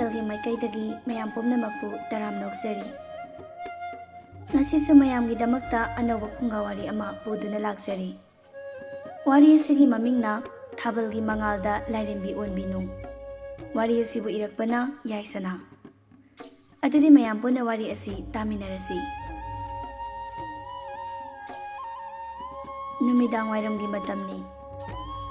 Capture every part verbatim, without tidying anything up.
ꯆꯦꯅꯦꯜꯒꯤ ꯃꯥꯏꯀꯩꯗꯒꯤ ꯃꯌꯥꯝ ꯄꯨꯝꯅꯃꯛꯄꯨ ꯇꯔꯥꯝꯅ ꯑꯣꯛꯆꯔꯤ꯫ ꯉꯁꯤꯁꯨ ꯃꯌꯥꯝꯒꯤꯗꯃꯛꯇ ꯑꯅꯧꯕ ꯐꯨꯡꯒꯥ ꯋꯥꯔꯤ ꯑꯃ ꯄꯨꯗꯨꯅ ꯂꯥꯛꯆꯔꯤ꯫ ꯋꯥꯔꯤ ꯑꯁꯤꯒꯤ ꯃꯃꯤꯡꯅ ꯊꯥꯕꯜꯒꯤ ꯃꯉꯥꯜꯗ ꯂꯥꯏꯔꯦꯝꯕꯤ ꯑꯣꯟꯕꯤ ꯅꯨꯡ꯫ ꯋꯥꯔꯤ ꯑꯁꯤꯕꯨ ꯏꯔꯛꯄꯅ ꯌꯥꯏꯁꯅꯥ꯫ ꯑꯗꯨꯗꯤ ꯃꯌꯥꯝ ꯄꯨꯟꯅ ꯋꯥꯔꯤ ꯑꯁꯤ ꯇꯥꯃꯤꯟꯅꯔꯁꯤ꯫ ꯅꯨꯃꯤꯗꯥꯡ ꯋꯥꯏꯔꯝꯒꯤ ꯃꯇꯝꯅꯤ꯫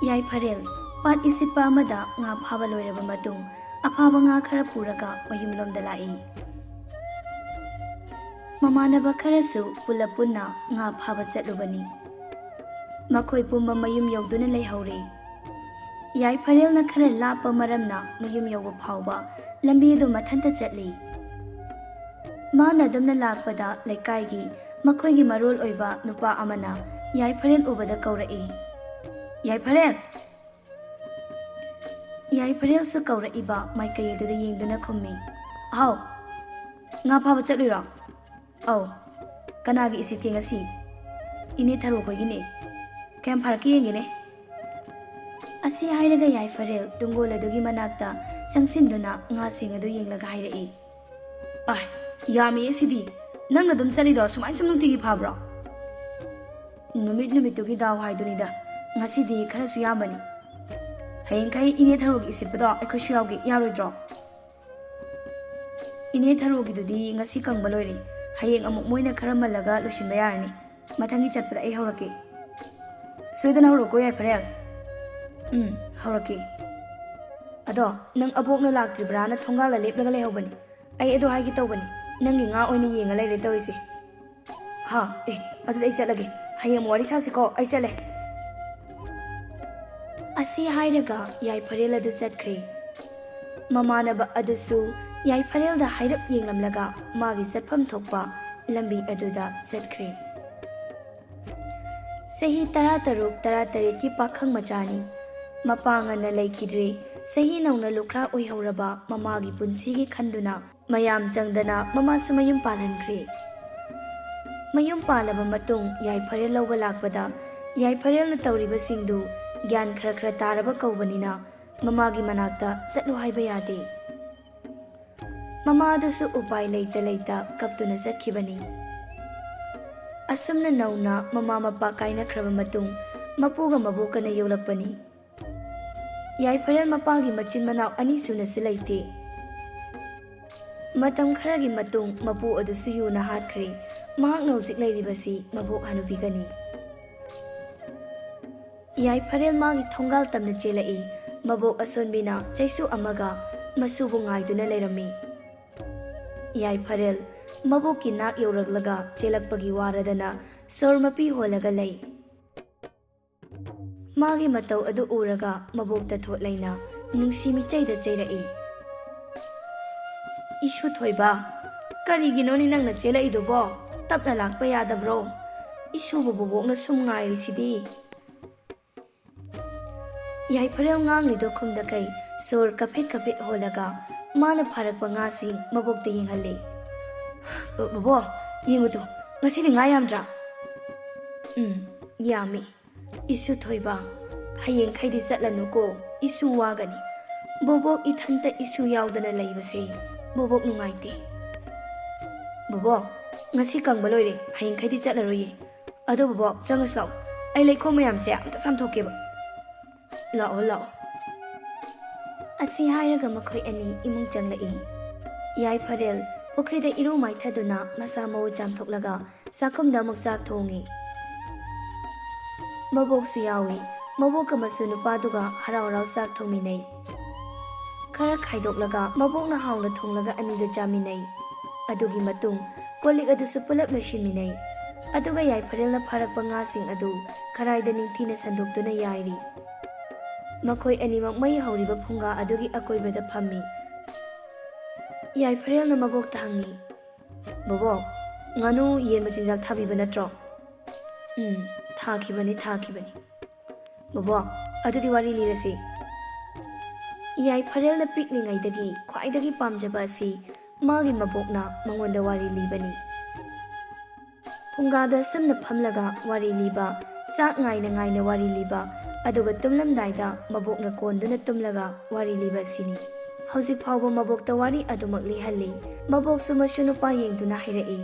ꯌꯥꯏꯐꯔꯦꯜ, ꯄꯥꯠ ꯏꯁꯤꯠꯄ ꯑꯃꯗ ꯉꯥ ꯐꯥꯕ ꯂꯣꯏꯔꯕ ꯃꯇꯨꯡ, ꯑꯐꯥꯕ ꯉꯥ ꯈꯔ ꯄꯨꯔꯒ ꯃꯌꯨꯝꯂꯣꯝꯗ ꯂꯥꯛꯏ꯫ ꯃꯃꯥꯟꯅꯕ ꯈꯔꯁꯨ ꯄꯨꯂꯞ ꯄꯨꯟꯅ ꯉꯥ ꯐꯥꯕ ꯆꯠꯂꯨꯕꯅꯤ꯫ ꯃꯈꯣꯏ ꯄꯨꯝꯕ ꯃꯌꯨꯝ ꯌꯧꯗꯨꯅ ꯂꯩꯍꯧꯔꯦ꯫ ꯌꯥꯏꯐꯔꯦꯜꯅ ꯈꯔ ꯂꯥꯞꯄ ꯃꯔꯝꯅ ꯃꯌꯨꯝ ꯌꯧꯕ ꯐꯥꯎꯕ ꯂꯝꯕꯤ ꯑꯗꯨ ꯃꯊꯟꯇ ꯆꯠꯂꯤ꯫ ꯃꯥꯅ ꯑꯗꯨꯝꯅ ꯂꯥꯛꯄꯗ ꯂꯩꯀꯥꯏꯒꯤ ꯃꯈꯣꯏꯒꯤ ꯃꯔꯣꯜ ꯑꯣꯏꯕ ꯅꯨꯄꯥ ꯑꯃꯅ ꯌꯥꯏꯐꯔꯦꯜ ꯎꯕꯗ ꯀꯧꯔꯛꯏ, "ꯌꯥꯏꯐꯔꯦꯜ!" ꯌꯥꯏꯐꯔꯦꯜꯁꯨ ꯀꯧꯔꯛꯏꯕ ꯃꯥꯏꯀꯩ ꯑꯗꯨꯗ ꯌꯦꯡꯗꯨꯅ ꯈꯨꯝꯃꯤ, "ꯍꯥꯎ, ꯉꯥ ꯐꯥꯕ ꯆꯠꯂꯨꯏꯔꯣ?" "ꯑꯧ, ꯀꯅꯥꯒꯤ ꯏꯁꯤꯠꯀꯦ ꯉꯁꯤ?" "ꯏꯅꯦ ꯊꯔꯣ ꯈꯣꯏꯒꯤꯅꯦ꯫ ꯀꯌꯥꯝ ꯐꯥꯔꯛꯀꯦ ꯌꯦꯡꯒꯦꯅꯦ꯫" ꯑꯁꯤ ꯍꯥꯏꯔꯒ ꯌꯥꯏꯐꯔꯦꯜ ꯇꯨꯡꯒꯣꯜ ꯑꯗꯨꯒꯤ ꯃꯅꯥꯛꯇ ꯆꯪꯁꯤꯟꯗꯨꯅ ꯉꯥꯁꯤꯡ ꯑꯗꯨ ꯌꯦꯡꯂꯒ ꯍꯥꯏꯔꯛꯏ, "ꯑꯥꯏ, ꯌꯥꯝꯃꯤꯌꯦ ꯁꯤꯗꯤ꯫ ꯅꯪꯅ ꯑꯗꯨꯝ ꯆꯠꯂꯤꯗꯣ ꯁꯨꯃꯥꯏꯅ ꯁꯨꯝ ꯅꯨꯡꯇꯤꯒꯤ ꯐꯥꯕ꯭ꯔꯣ?" "ꯅꯨꯃꯤꯠ ꯅꯨꯃꯤꯠꯇꯨꯒꯤ ꯗꯥꯎ ꯍꯥꯏꯗꯨꯅꯤꯗ꯫ ꯉꯁꯤꯗꯤ ꯈꯔꯁꯨ ꯌꯥꯝꯕꯅꯤ꯫ ꯍꯌꯦꯡꯈꯩ ꯏꯅꯦ ꯊꯔꯣꯒꯤ ꯏꯁꯤꯠꯄꯗꯣ ꯑꯩꯈꯣꯏꯁꯨ ꯌꯥꯎꯒꯦ, ꯌꯥꯔꯣꯏꯗ꯭ꯔꯣ?" "ꯏꯅꯦ ꯊꯔꯣꯒꯤꯗꯨꯗꯤ ꯉꯁꯤ ꯀꯪꯕ ꯂꯣꯏꯔꯦ꯫ ꯍꯌꯦꯡ ꯑꯃꯨꯛ ꯃꯣꯏꯅ ꯈꯔ ꯃꯜꯂꯒ ꯂꯣꯏꯁꯤꯟꯕ ꯌꯥꯔꯅꯤ꯫ ꯃꯊꯪꯒꯤ ꯆꯠꯄꯗ ꯑꯩ ꯍꯧꯔꯛꯀꯦ꯫" "ꯁꯣꯏꯗꯅ ꯍꯧꯔꯛꯎꯀꯣ ꯌꯥꯏꯐꯔꯦꯜ꯫" "ꯎꯝ, ꯍꯧꯔꯛꯀꯦ꯫ ꯑꯗꯣ ꯅꯪ ꯑꯕꯣꯛꯅ ꯂꯥꯛꯇ꯭ꯔꯤꯕ꯭ꯔꯥꯅ ꯊꯣꯡꯒꯥꯜꯗ ꯂꯦꯞꯂꯒ ꯂꯩꯍꯧꯕꯅꯤ꯫ ꯑꯩ ꯑꯗꯨ ꯍꯥꯏꯒꯦ ꯇꯧꯕꯅꯤ꯫ ꯅꯪꯒꯤ ꯉꯥ ꯑꯣꯏꯅ ꯌꯦꯡꯉ ꯂꯩꯔꯦ ꯇꯧꯔꯤꯁꯦ꯫" "ꯍꯥ, ꯑꯦ, ꯑꯗꯨꯗꯤ ꯑꯩ ꯆꯠꯂꯒꯦ꯫ ꯍꯌꯦꯡ ꯑꯃꯨꯛ ꯋꯥꯔꯤ ꯁꯥꯁꯤꯀꯣ, ꯑꯩ ꯆꯠꯂꯦ꯫" ꯑꯁꯤ ꯍꯥꯏꯔꯒ ꯌꯥꯏꯐꯔꯦꯜ ꯑꯗꯨ ꯆꯠꯈ꯭ꯔꯦ꯫ ꯃꯃꯥꯟꯅꯕ ꯑꯗꯨꯁꯨ ꯌꯥꯏꯐꯔꯦꯜꯗ ꯍꯥꯏꯔꯞ ꯌꯦꯡꯂꯝꯂꯒ ꯃꯥꯒꯤ ꯆꯠꯐꯝ ꯊꯣꯛꯄ ꯂꯝꯕꯤ ꯑꯗꯨꯗ ꯆꯠꯈ꯭ꯔꯦ꯫ ꯆꯍꯤ ꯇꯔꯥꯇꯔꯨꯛ, ꯇꯔꯥꯇꯔꯦꯠꯀꯤ ꯄꯥꯈꯪ ꯃꯆꯥꯅꯤ꯫ ꯃꯄꯥ ꯉꯟꯅ ꯂꯩꯈꯤꯗ꯭ꯔꯦ꯫ ꯆꯍꯤ ꯅꯧꯅ ꯂꯨꯈ꯭ꯔꯥ ꯑꯣꯏꯍꯧꯔꯕ ꯃꯃꯥꯒꯤ ꯄꯨꯟꯁꯤꯒꯤ ꯈꯟꯗꯨꯅ ꯃꯌꯥꯝ ꯆꯪꯗꯅ ꯃꯃꯥꯁꯨ ꯃꯌꯨꯝ ꯄꯥꯜꯍꯟꯈ꯭ꯔꯦ꯫ ꯃꯌꯨꯝ ꯄꯥꯜꯂꯕ ꯃꯇꯨꯡ ꯌꯥꯏꯐꯔꯦꯜ ꯂꯧꯕ ꯂꯥꯛꯄꯗ ꯌꯥꯏꯐꯔꯦꯜꯅ ꯇꯧꯔꯤꯕꯁꯤꯡꯗꯨ ꯒ꯭ꯌꯥꯟ ꯈꯔ ꯈꯔ ꯇꯥꯔꯕ ꯀꯧꯕꯅꯤꯅ ꯃꯃꯥꯒꯤ ꯃꯅꯥꯛꯇ ꯆꯠꯂꯨ ꯍꯥꯏꯕ ꯌꯥꯗꯦ꯫ ꯃꯃꯥꯗꯨꯁꯨ ꯎꯄꯥꯏ ꯂꯩꯇ ꯂꯩꯇ ꯀꯞꯇꯨꯅ ꯆꯠꯈꯤꯕꯅꯤ꯫ ꯑꯁꯨꯝꯅ ꯅꯧꯅ ꯃꯃꯥ ꯃꯄꯥ ꯀꯥꯏꯅꯈ꯭ꯔꯕ ꯃꯇꯨꯡ ꯃꯄꯨꯒ ꯃꯕꯣꯛꯀꯅ ꯌꯣꯛꯂꯛꯄꯅꯤ꯫ ꯌꯥꯏꯐꯔꯦꯜ ꯃꯄꯥꯒꯤ ꯃꯆꯤꯟ ꯃꯅꯥꯎ ꯑꯅꯤ ꯁꯨꯅꯁꯨ ꯂꯩꯇꯦ꯫ ꯃꯇꯝ ꯈꯔꯒꯤ ꯃꯇꯨꯡ ꯃꯄꯨ ꯑꯗꯨꯁꯨ ꯌꯨꯅ ꯍꯥꯠꯈ꯭ꯔꯦ꯫ ꯃꯍꯥꯛꯅ ꯍꯧꯖꯤꯛ ꯂꯩꯔꯤꯕꯁꯤ ꯃꯕꯣꯛ ꯍꯅꯨꯕꯤꯒꯅꯤ꯫ ꯌꯥꯏꯐꯔꯦꯜ ꯃꯥꯒꯤ ꯊꯣꯡꯒꯥꯜ ꯇꯝꯅ ꯆꯦꯜꯂꯛꯏ꯫ ꯃꯕꯣꯛ ꯑꯁꯣꯟꯕꯤꯅ ꯆꯩꯁꯨ ꯑꯃꯒ ꯃꯁꯨꯕꯨ ꯉꯥꯏꯗꯨꯅ ꯂꯩꯔꯝꯃꯤ꯫ ꯌꯥꯏꯐꯔꯦꯜ ꯃꯕꯣꯛꯀꯤ ꯅꯥꯛ ꯌꯧꯔꯛꯂꯒ ꯆꯦꯜꯂꯛꯄꯒꯤ ꯋꯥꯔꯗꯅ ꯁꯣꯔ ꯃꯄꯤ ꯍꯣꯜꯂꯒ ꯂꯩ꯫ ꯃꯥꯒꯤ ꯃꯇꯧ ꯑꯗꯨ ꯎꯔꯒ ꯃꯕꯣꯛ ꯇꯊꯣꯠ ꯂꯩꯅ ꯅꯨꯡꯁꯤ ꯃꯤꯆꯩꯗ ꯆꯩꯔꯛꯏ꯫ "ꯏꯁꯨ ꯊꯣꯏꯕ, ꯀꯔꯤꯒꯤꯅꯣꯅꯦ ꯅꯪꯅ ꯆꯦꯜꯂꯛꯏꯗꯨꯕꯣ? ꯇꯞꯅ ꯂꯥꯛꯄ ꯌꯥꯗꯕ꯭ꯔꯣ? ꯏꯁꯨꯕꯨ ꯕꯣꯕꯣꯛꯅ ꯁꯨꯝ ꯉꯥꯏꯔꯤꯁꯤꯗꯤ꯫" ꯌꯥꯏꯐꯔꯦꯜ ꯉꯥꯡꯂꯤꯗꯣ ꯈꯨꯝꯗꯈꯩ ꯁꯣꯔ ꯀꯐꯤꯠ ꯀꯐꯤꯠ ꯍꯣꯜꯂꯒ ꯃꯥꯅ ꯐꯥꯔꯛꯄ ꯉꯥꯁꯤꯡ ꯃꯕꯣꯛꯇ ꯌꯦꯡꯍꯜꯂꯤ꯫ "ꯕ-, ꯕꯣꯕꯣꯛ, ꯌꯦꯡꯉꯨꯗꯣ, ꯉꯁꯤꯗꯤ ꯉꯥ ꯌꯥꯝꯗ꯭ꯔꯥ?" "ꯎꯝ, ꯌꯥꯝꯃꯤ꯫ ꯏꯁꯨ ꯊꯣꯏꯕ, ꯍꯌꯦꯡꯈꯩꯗꯤ ꯆꯠꯂꯅꯨꯀꯣ, ꯏꯁꯨ ꯋꯥꯒꯅꯤ꯫ ꯕꯣꯕꯣꯛ ꯏꯊꯟꯇ ꯏꯁꯨ ꯌꯥꯎꯗꯅ ꯂꯩꯕꯁꯦ ꯕꯣꯕꯣꯛ ꯅꯨꯡꯉꯥꯏꯇꯦ꯫" "ꯕꯣꯕꯣꯛ, ꯉꯁꯤ ꯀꯪꯕ ꯂꯣꯏꯔꯦ, ꯍꯌꯦꯡꯈꯩꯗꯤ ꯆꯠꯂꯔꯣꯏꯌꯦ꯫ ꯑꯗꯣ ꯕꯣꯕꯣꯛ, ꯆꯪꯉꯁꯤ ꯂꯥꯛꯑꯣ, ꯑꯩ ꯂꯩꯈꯣꯝ ꯃꯌꯥꯝꯁꯦ ꯑꯝꯇ ꯆꯥꯝꯊꯣꯛꯀꯦꯕ꯫ ꯂꯥꯛꯑꯣ, ꯂꯥꯛꯑꯣ꯫" ꯑꯁꯤ ꯍꯥꯏꯔꯒ ꯃꯈꯣꯏ ꯑꯅꯤ ꯏꯃꯨꯡ ꯆꯪꯂꯛꯏ꯫ ꯌꯥꯏꯐꯔꯦꯜ ꯄꯨꯈ꯭ꯔꯤꯗ ꯏꯔꯨ ꯃꯥꯏꯊꯗꯨꯅ ꯃꯁꯥ ꯃꯎ ꯆꯥꯝꯊꯣꯛꯂꯒ ꯆꯥꯛꯈꯨꯝꯗ ꯑꯃꯨꯛ ꯆꯥꯛ ꯊꯣꯡꯉꯤ꯫ ꯃꯕꯣꯛꯁꯨ ꯌꯥꯎꯏ꯫ ꯃꯕꯣꯛꯀ ꯃꯁꯨ ꯅꯨꯄꯥꯗꯨꯒ ꯍꯔꯥꯎ ꯍꯔꯥꯎ ꯆꯥꯛ ꯊꯣꯡꯃꯤꯟꯅꯩ꯫ ꯈꯔ ꯈꯥꯏꯗꯣꯛꯂꯒ ꯃꯕꯣꯛꯅ ꯍꯥꯎꯅ ꯊꯣꯡꯂꯒ ꯑꯅꯤꯗꯨ ꯆꯥꯃꯤꯟꯅꯩ꯫ ꯑꯗꯨꯒꯤ ꯃꯇꯨꯡ ꯀꯣꯜ ꯂꯤꯛ ꯑꯗꯨꯁꯨ ꯄꯨꯂꯞ ꯂꯣꯏꯁꯤꯟꯃꯤꯟꯅꯩ꯫ ꯑꯗꯨꯒ ꯌꯥꯏꯐꯔꯦꯜꯅ ꯐꯥꯔꯛꯄ ꯉꯥꯁꯤꯡ ꯑꯗꯨ ꯈꯔꯥꯏꯗ ꯅꯤꯡꯊꯤꯅ ꯁꯟꯗꯣꯛꯇꯨꯅ ꯌꯥꯏꯔꯤ꯫ ꯃꯈꯣꯏ ꯑꯅꯤꯃꯛ ꯃꯩ ꯍꯧꯔꯤꯕ ꯐꯨꯡꯒꯥ ꯑꯗꯨꯒꯤ ꯑꯀꯣꯏꯕꯗ ꯐꯝꯃꯤ꯫ ꯌꯥꯏꯐꯔꯦꯜꯅ ꯃꯕꯣꯛꯇ ꯍꯪꯉꯤ, "ꯕꯣꯕꯣꯛ, ꯉꯥꯅꯨ ꯌꯦꯟ ꯃꯆꯤꯟꯖꯥꯛ ꯊꯥꯕꯤꯕ ꯅꯠꯇ꯭ꯔꯣ?" "ꯎꯝ, ꯊꯥꯈꯤꯕꯅꯤ, ꯊꯥꯈꯤꯕꯅꯤ꯫" "ꯕꯣꯕꯣꯛ, ꯑꯗꯨꯗꯤ ꯋꯥꯔꯤ ꯂꯤꯔꯁꯤ꯫" ꯌꯥꯏꯐꯔꯦꯜꯅ ꯄꯤꯛꯂꯤꯉꯩꯗꯒꯤ ꯈ꯭ꯋꯥꯏꯗꯒꯤ ꯄꯥꯝꯖꯕ ꯑꯁꯤ ꯃꯥꯒꯤ ꯃꯕꯣꯛꯅ ꯃꯉꯣꯟꯗ ꯋꯥꯔꯤ ꯂꯤꯕꯅꯤ꯫ ꯐꯨꯡꯒꯥꯗ ꯑꯁꯨꯝꯅ ꯐꯝꯂꯒ ꯋꯥꯔꯤ ꯂꯤꯕ, ꯆꯥꯛ ꯉꯥꯏꯅ ꯉꯥꯏꯅ ꯋꯥꯔꯤ ꯂꯤꯕ, ꯑꯗꯨꯒ ꯇꯨꯝꯂꯝꯗꯥꯏꯗ ꯃꯕꯣꯛꯅ ꯀꯣꯟꯗꯨꯅ ꯇꯨꯝꯂꯒ ꯋꯥꯔꯤ ꯂꯤꯕ ꯑꯁꯤꯅꯤ꯫ ꯍꯧꯖꯤꯛ ꯐꯥꯎꯕ ꯃꯕꯣꯛꯇ ꯋꯥꯔꯤ ꯑꯗꯨꯃꯛ ꯂꯤꯍꯜꯂꯤ꯫ ꯃꯕꯣꯛꯁꯨ ꯃꯁꯨ ꯅꯨꯄꯥ ꯌꯦꯡꯗꯨꯅ ꯍꯥꯏꯔꯛꯏ,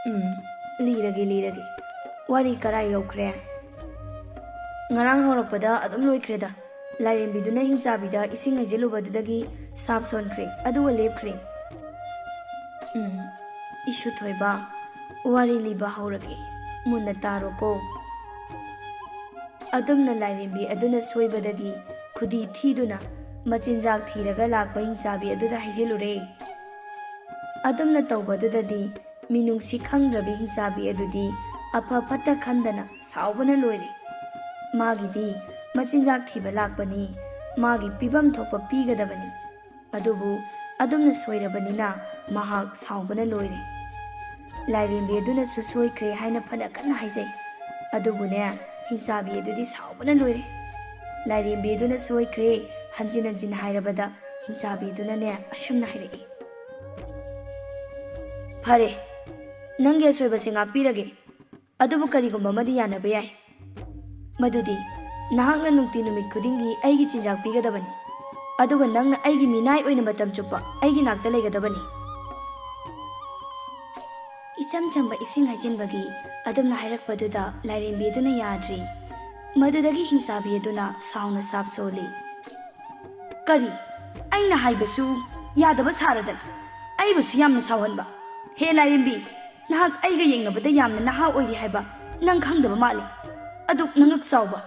"ꯎꯝ, ꯂꯤꯔꯒꯦ, ꯂꯤꯔꯒꯦ꯫ ꯋꯥꯔꯤ ꯀꯔꯥꯏ ꯌꯧꯈ꯭ꯔꯦ?" "ꯉꯔꯥꯡ ꯍꯧꯔꯛꯄꯗ ꯑꯗꯨꯝ ꯂꯣꯏꯈ꯭ꯔꯦꯗ꯫ ꯂꯥꯏꯔꯦꯝꯕꯤꯗꯨꯅ ꯍꯤꯡꯆꯥꯕꯤꯗ ꯏꯁꯤꯡ ꯍꯩꯖꯤꯜꯂꯨꯕꯗꯨꯗꯒꯤ ꯁꯥꯞ ꯁꯣꯟꯈ꯭ꯔꯦ, ꯑꯗꯨꯒ ꯂꯦꯞꯈ꯭ꯔꯦ꯫" "ꯎꯝ, ꯏꯁꯨ ꯊꯣꯏꯕ, ꯋꯥꯔꯤ ꯂꯤꯕ ꯍꯧꯔꯒꯦ, ꯃꯨꯟꯅ ꯇꯥꯔꯣꯀꯣ꯫" ꯑꯗꯨꯝꯅ ꯂꯥꯏꯔꯦꯝꯕꯤ ꯑꯗꯨꯅ ꯁꯣꯏꯕꯗꯒꯤ ꯈꯨꯗꯤ ꯊꯤꯗꯨꯅ ꯃꯆꯤꯟꯖꯥꯛ ꯊꯤꯔꯒ ꯂꯥꯛꯄ ꯍꯤꯡꯆꯥꯕꯤ ꯑꯗꯨꯗ ꯍꯩꯖꯤꯜꯂꯨꯔꯦ꯫ ꯑꯗꯨꯝꯅ ꯇꯧꯕꯗꯨꯗꯗꯤ ꯃꯤꯅꯨꯡꯁꯤ ꯈꯪꯗ꯭ꯔꯕꯤ ꯍꯤꯡꯆꯥꯕꯤ ꯑꯗꯨꯗꯤ ꯑꯐ ꯐꯠꯇ ꯈꯟꯗꯅ ꯁꯥꯎꯕꯅ ꯂꯣꯏꯔꯦ꯫ ꯃꯥꯒꯤꯗꯤ ꯃꯆꯤꯟꯖꯥꯛ ꯊꯤꯕ ꯂꯥꯛꯄꯅꯤ, ꯃꯥꯒꯤ ꯄꯤꯐꯝ ꯊꯣꯛꯄ ꯄꯤꯒꯗꯕꯅꯤ꯫ ꯑꯗꯨꯕꯨ ꯑꯗꯨꯝꯅ ꯁꯣꯏꯔꯕꯅꯤꯅ ꯃꯍꯥꯛ ꯁꯥꯎꯕꯅ ꯂꯣꯏꯔꯦ꯫ ꯂꯥꯏꯔꯦꯝꯕꯤ ꯑꯗꯨꯅꯁꯨ ꯁꯣꯏꯈ꯭ꯔꯦ ꯍꯥꯏꯅ ꯐꯅ ꯀꯟꯅ ꯍꯥꯏꯖꯩ꯫ ꯑꯗꯨꯕꯨꯅꯦ, ꯍꯤꯡꯆꯥꯕꯤ ꯑꯗꯨꯗꯤ ꯁꯥꯎꯕꯅ ꯂꯣꯏꯔꯦ꯫ ꯂꯥꯏꯔꯦꯝꯕꯤ ꯑꯗꯨꯅ ꯁꯣꯏꯈ꯭ꯔꯦ ꯍꯟꯖꯤꯟ ꯍꯟꯖꯤꯟ ꯍꯥꯏꯔꯕꯗ ꯍꯤꯡꯆꯥꯕꯤ ꯑꯗꯨꯅꯅꯦ ꯑꯁꯨꯝꯅ ꯍꯥꯏꯔꯛꯏ, "ꯐꯔꯦ, ꯅꯪꯒꯤ ꯑꯁꯣꯏꯕꯁꯦ ꯉꯥꯛꯄꯤꯔꯒꯦ꯫ ꯑꯗꯨꯕꯨ ꯀꯔꯤꯒꯨꯝꯕ ꯑꯃꯗꯤ ꯌꯥꯅꯕ ꯌꯥꯏ꯫ ꯃꯗꯨꯗꯤ ꯅꯍꯥꯛꯅ ꯅꯨꯡꯇꯤ ꯅꯨꯃꯤꯠ ꯈꯨꯗꯤꯡꯒꯤ ꯑꯩꯒꯤ ꯆꯤꯟꯖꯥꯛ ꯄꯤꯒꯗꯕꯅꯤ, ꯑꯗꯨꯒ ꯅꯪꯅ ꯑꯩꯒꯤ ꯃꯤꯅꯥꯏ ꯑꯣꯏꯅ ꯃꯇꯝ ꯆꯨꯞꯄ ꯑꯩꯒꯤ ꯅꯥꯛꯇ ꯂꯩꯒꯗꯕꯅꯤ꯫" ꯏꯆꯝ ꯆꯝꯕ ꯏꯁꯤꯡ ꯍꯩꯖꯤꯟꯕꯒꯤ ꯑꯗꯨꯝꯅ ꯍꯥꯏꯔꯛꯄꯗꯨꯗ ꯂꯥꯏꯔꯦꯝꯕꯤ ꯑꯗꯨꯅ ꯌꯥꯗ꯭ꯔꯤ꯫ ꯃꯗꯨꯗꯒꯤ ꯍꯤꯡꯆꯥꯕꯤ ꯑꯗꯨꯅ ꯁꯥꯎꯅ ꯁꯥꯞ ꯁꯣꯜꯂꯤ꯫ "ꯀꯔꯤ? ꯑꯩꯅ ꯍꯥꯏꯕꯁꯨ ꯌꯥꯗꯕ ꯁꯥꯔꯗꯅ ꯑꯩꯕꯨꯁꯨ ꯌꯥꯝꯅ ꯁꯥꯎꯍꯟꯕ꯫ ꯍꯦ ꯂꯥꯏꯔꯦꯝꯕꯤ, ꯅꯍꯥꯛ ꯑꯩꯒ ꯌꯦꯡꯅꯕꯗ ꯌꯥꯝꯅ ꯅꯍꯥ ꯑꯣꯏꯔꯤ ꯍꯥꯏꯕ ꯅꯪ ꯈꯪꯗꯕ ꯃꯥꯜꯂꯤ꯫ ꯑꯗꯨꯛ ꯅꯉꯛ ꯆꯥꯎꯕ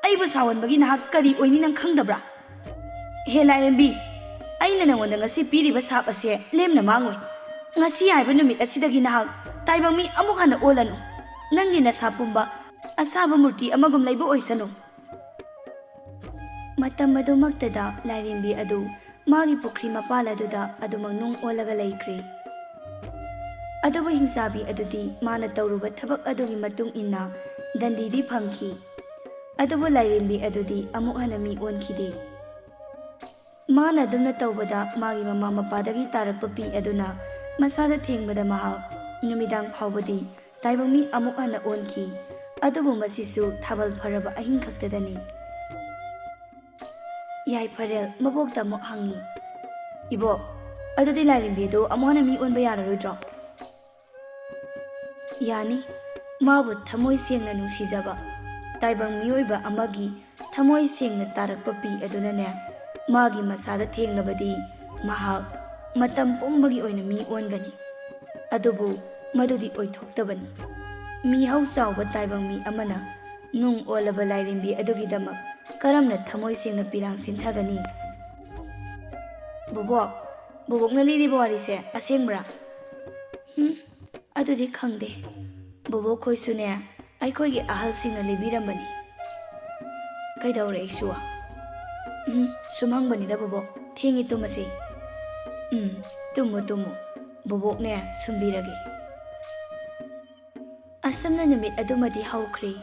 ꯑꯩꯕꯨ ꯁꯥꯎꯍꯟꯕꯒꯤ ꯅꯍꯥꯛ ꯀꯔꯤ ꯑꯣꯏꯅꯤ ꯅꯪ ꯈꯪꯗꯕ꯭ꯔꯥ? ꯍꯦ ꯂꯥꯏꯔꯦꯝꯕꯤ, ꯑꯩꯅ ꯅꯉꯣꯟꯗ ꯉꯁꯤ ꯄꯤꯔꯤꯕ ꯁꯥꯞ ꯑꯁꯦ ꯂꯦꯝꯅ ꯃꯥꯡꯉꯣꯏ꯫ ꯉꯁꯤ ꯍꯥꯏꯕ ꯅꯨꯃꯤꯠ ꯑꯁꯤꯗꯒꯤ ꯅꯍꯥꯛ ꯇꯥꯏꯕꯪ ꯃꯤ ꯑꯃꯨꯛ ꯍꯟꯅ ꯑꯣꯜꯂꯅꯨ꯫ ꯅꯪꯒꯤ ꯅꯁꯥ ꯄꯨꯝꯕ ꯑꯁꯥꯕ ꯃꯨꯔꯇꯤ ꯑꯃꯒꯨꯝ ꯂꯩꯕ ꯑꯣꯏꯁꯅꯨ꯫" ꯃꯇꯝ ꯑꯗꯨꯃꯛꯇꯗ ꯂꯥꯏꯔꯦꯝꯕꯤ ꯑꯗꯨ ꯃꯥꯒꯤ ꯄꯨꯈ꯭ꯔꯤ ꯃꯄꯥꯜ ꯑꯗꯨꯗ ꯑꯗꯨꯃꯛ ꯅꯨꯡ ꯑꯣꯜꯂꯒ ꯂꯩꯈ꯭ꯔꯦ꯫ ꯑꯗꯨꯕꯨ ꯍꯤꯡꯆꯥꯕꯤ ꯑꯗꯨꯗꯤ ꯃꯥꯅ ꯇꯧꯔꯨꯕ ꯊꯕꯛ ꯑꯗꯨꯒꯤ ꯃꯇꯨꯡ ꯏꯟꯅ ꯗꯟꯗꯤꯗꯤ ꯐꯪꯈꯤ꯫ ꯑꯗꯨꯕꯨ ꯂꯥꯏꯔꯦꯝꯕꯤ ꯑꯗꯨꯗꯤ ꯑꯃꯨꯛ ꯍꯟꯅ ꯃꯤ ꯑꯣꯟꯈꯤꯗꯦ꯫ ꯃꯥꯅ ꯑꯗꯨꯝꯅ ꯇꯧꯕꯗ ꯃꯥꯒꯤ ꯃꯃꯥ ꯃꯄꯥꯗꯒꯤ ꯇꯥꯔꯛꯄ ꯄꯤ ꯑꯗꯨꯅ ꯃꯁꯥꯗ ꯊꯦꯡꯕꯗ ꯃꯍꯥꯛ ꯅꯨꯃꯤꯗꯥꯡ ꯐꯥꯎꯕꯗꯤ ꯇꯥꯏꯕꯪ ꯃꯤ ꯑꯃꯨꯛ ꯍꯟꯅ ꯑꯣꯟꯈꯤ꯫ ꯑꯗꯨꯕꯨ ꯃꯁꯤꯁꯨ ꯊꯥꯕꯜ ꯐꯔꯕ ꯑꯍꯤꯡ ꯈꯛꯇꯗꯅꯤ꯫ ꯌꯥꯏꯐꯔꯦꯜ ꯃꯕꯣꯛꯇ ꯑꯃꯨꯛ ꯍꯪꯉꯤ, ꯏꯕꯣꯛ, ꯑꯗꯨꯗꯤ ꯂꯥꯏꯔꯦꯝꯕꯤꯗꯨ ꯑꯃꯨꯛ ꯍꯟꯅ ꯃꯤ ꯑꯣꯟꯕ ꯌꯥꯔꯔꯣꯏꯗ꯭ꯔꯣ? ꯌꯥꯅꯤ꯫ ꯃꯥꯕꯨ ꯊꯃꯣꯏ ꯁꯦꯡꯅ ꯅꯨꯡꯁꯤꯖꯕ ꯇꯥꯏꯕꯪ ꯃꯤꯑꯣꯏꯕ ꯑꯃꯒꯤ ꯊꯃꯣꯏ ꯁꯦꯡꯅ ꯇꯥꯔꯛꯄ ꯄꯤ ꯑꯗꯨꯅꯅꯦ, ꯃꯥꯒꯤ ꯃꯁꯥꯗ ꯊꯦꯡꯂꯕꯗꯤ ꯃꯍꯥꯛ ꯃꯇꯝ ꯄꯨꯝꯕꯒꯤ ꯑꯣꯏꯅ ꯃꯤ ꯑꯣꯟꯒꯅꯤ꯫ ꯑꯗꯨꯕꯨ ꯃꯗꯨꯗꯤ ꯑꯣꯏꯊꯣꯛꯇꯕꯅꯤ꯫ ꯃꯤꯍꯧ ꯆꯥꯎꯕ ꯇꯥꯏꯕꯪ ꯃꯤ ꯑꯃꯅ ꯅꯨꯡ ꯑꯣꯜꯂꯕ ꯂꯥꯏꯔꯦꯝꯕꯤ ꯑꯗꯨꯒꯤꯗꯃꯛ ꯀꯔꯝꯅ ꯊꯃꯣꯏ ꯁꯦꯡꯅ ꯄꯤꯔꯥꯡ ꯁꯤꯟꯊꯒꯅꯤ? ꯕꯣꯕꯣꯛ, ꯕꯣꯕꯣꯛꯅ ꯂꯤꯔꯤꯕ ꯋꯥꯔꯤꯁꯦ ꯑꯁꯦꯡꯕ꯭ꯔꯥ? ꯍꯨꯝ, ꯑꯗꯨꯗꯤ ꯈꯪꯗꯦ꯫ ꯕꯣꯕꯣꯛ ꯈꯣꯏꯁꯨꯅꯦ, ꯑꯩꯈꯣꯏꯒꯤ ꯑꯍꯜꯁꯤꯡꯅ ꯂꯤꯕꯤꯔꯝꯕꯅꯤ꯫ ꯀꯩꯗꯧꯔꯦ ꯏꯁꯨ? ꯎꯝ, ꯁꯨꯝ ꯍꯪꯕꯅꯤꯗ ꯕꯣꯕꯣꯛ, ꯊꯦꯡꯉꯤ ꯇꯨꯝꯃꯁꯤ꯫ ꯎꯝ, ꯇꯨꯝꯃꯨ ꯇꯨꯝꯃꯨ, ꯕꯣꯕꯣꯛꯅꯦ ꯁꯨꯝꯕꯤꯔꯒꯦ꯫ ꯑꯁꯨꯝꯅ ꯅꯨꯃꯤꯠ ꯑꯗꯨꯃꯗꯤ ꯍꯧꯈ꯭ꯔꯦ꯫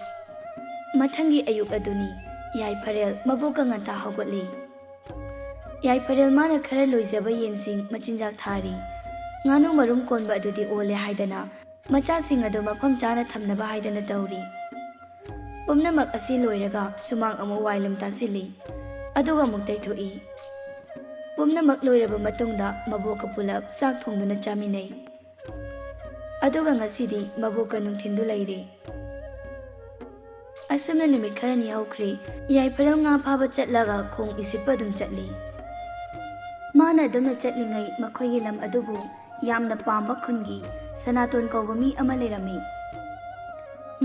ꯃꯊꯪꯒꯤ ꯑꯌꯨꯛ ꯑꯗꯨꯅꯤ, ꯌꯥꯏꯐꯔꯦꯜ ꯃꯕꯣꯛꯀ ꯉꯟꯇꯥ ꯍꯧꯒꯠꯂꯤ꯫ ꯌꯥꯏꯐꯔꯦꯜ ꯃꯥꯅ ꯈꯔ ꯂꯣꯏꯖꯕ ꯌꯦꯟꯁꯤꯡ ꯃꯆꯤꯟꯖꯥꯛ ꯊꯥꯔꯤ꯫ ꯉꯥꯅꯨ ꯃꯔꯨꯝ ꯀꯣꯟꯕ ꯑꯗꯨꯗꯤ ꯑꯣꯜꯂꯦ ꯍꯥꯏꯗꯅ ꯃꯆꯥꯁꯤꯡ ꯑꯗꯨ ꯃꯐꯝ ꯆꯥꯅ ꯊꯝꯅꯕ ꯍꯥꯏꯗꯅ ꯇꯧꯔꯤ꯫ ꯄꯨꯝꯅꯃꯛ ꯑꯁꯤ ꯂꯣꯏꯔꯒ ꯁꯨꯃꯥꯡ ꯑꯃꯨꯛ ꯋꯥꯏꯂꯨꯝ ꯇꯥꯁꯤꯜꯂꯤ꯫ ꯑꯗꯨꯒ ꯑꯃꯨꯛ ꯇꯩꯊꯣꯛꯏ꯫ ꯄꯨꯝꯅꯃꯛ ꯂꯣꯏꯔꯕ ꯃꯇꯨꯡꯗ ꯃꯕꯣꯛꯀ ꯄꯨꯂꯞ ꯆꯥꯛ ꯊꯣꯡꯗꯨꯅ ꯆꯥꯃꯤꯟꯅꯩ꯫ ꯑꯗꯨꯒ ꯉꯁꯤꯗꯤ ꯃꯕꯣꯛꯀ ꯅꯨꯡꯊꯤꯟꯗꯨ ꯂꯩꯔꯦ꯫ ꯑꯁꯨꯝꯅ ꯅꯨꯃꯤꯠ ꯈꯔꯅꯤ ꯍꯧꯈ꯭ꯔꯦ꯫ ꯌꯥꯏꯐꯔꯦꯜ ꯉꯥ ꯐꯥꯕ ꯆꯠꯂꯒ ꯈꯣꯡ ꯏꯁꯤꯠꯄ ꯑꯗꯨꯝ ꯆꯠꯂꯤ꯫ ꯃꯥꯅ ꯑꯗꯨꯝꯅ ꯆꯠꯂꯤꯉꯩ ꯃꯈꯣꯏꯒꯤ ꯂꯝ ꯑꯗꯨꯕꯨ ꯌꯥꯝꯅ ꯄꯥꯝꯕ ꯈꯨꯟꯒꯤ ꯁꯅꯥꯇꯣꯟ ꯀꯧꯕ ꯃꯤ ꯑꯃ ꯂꯩꯔꯝꯃꯤ꯫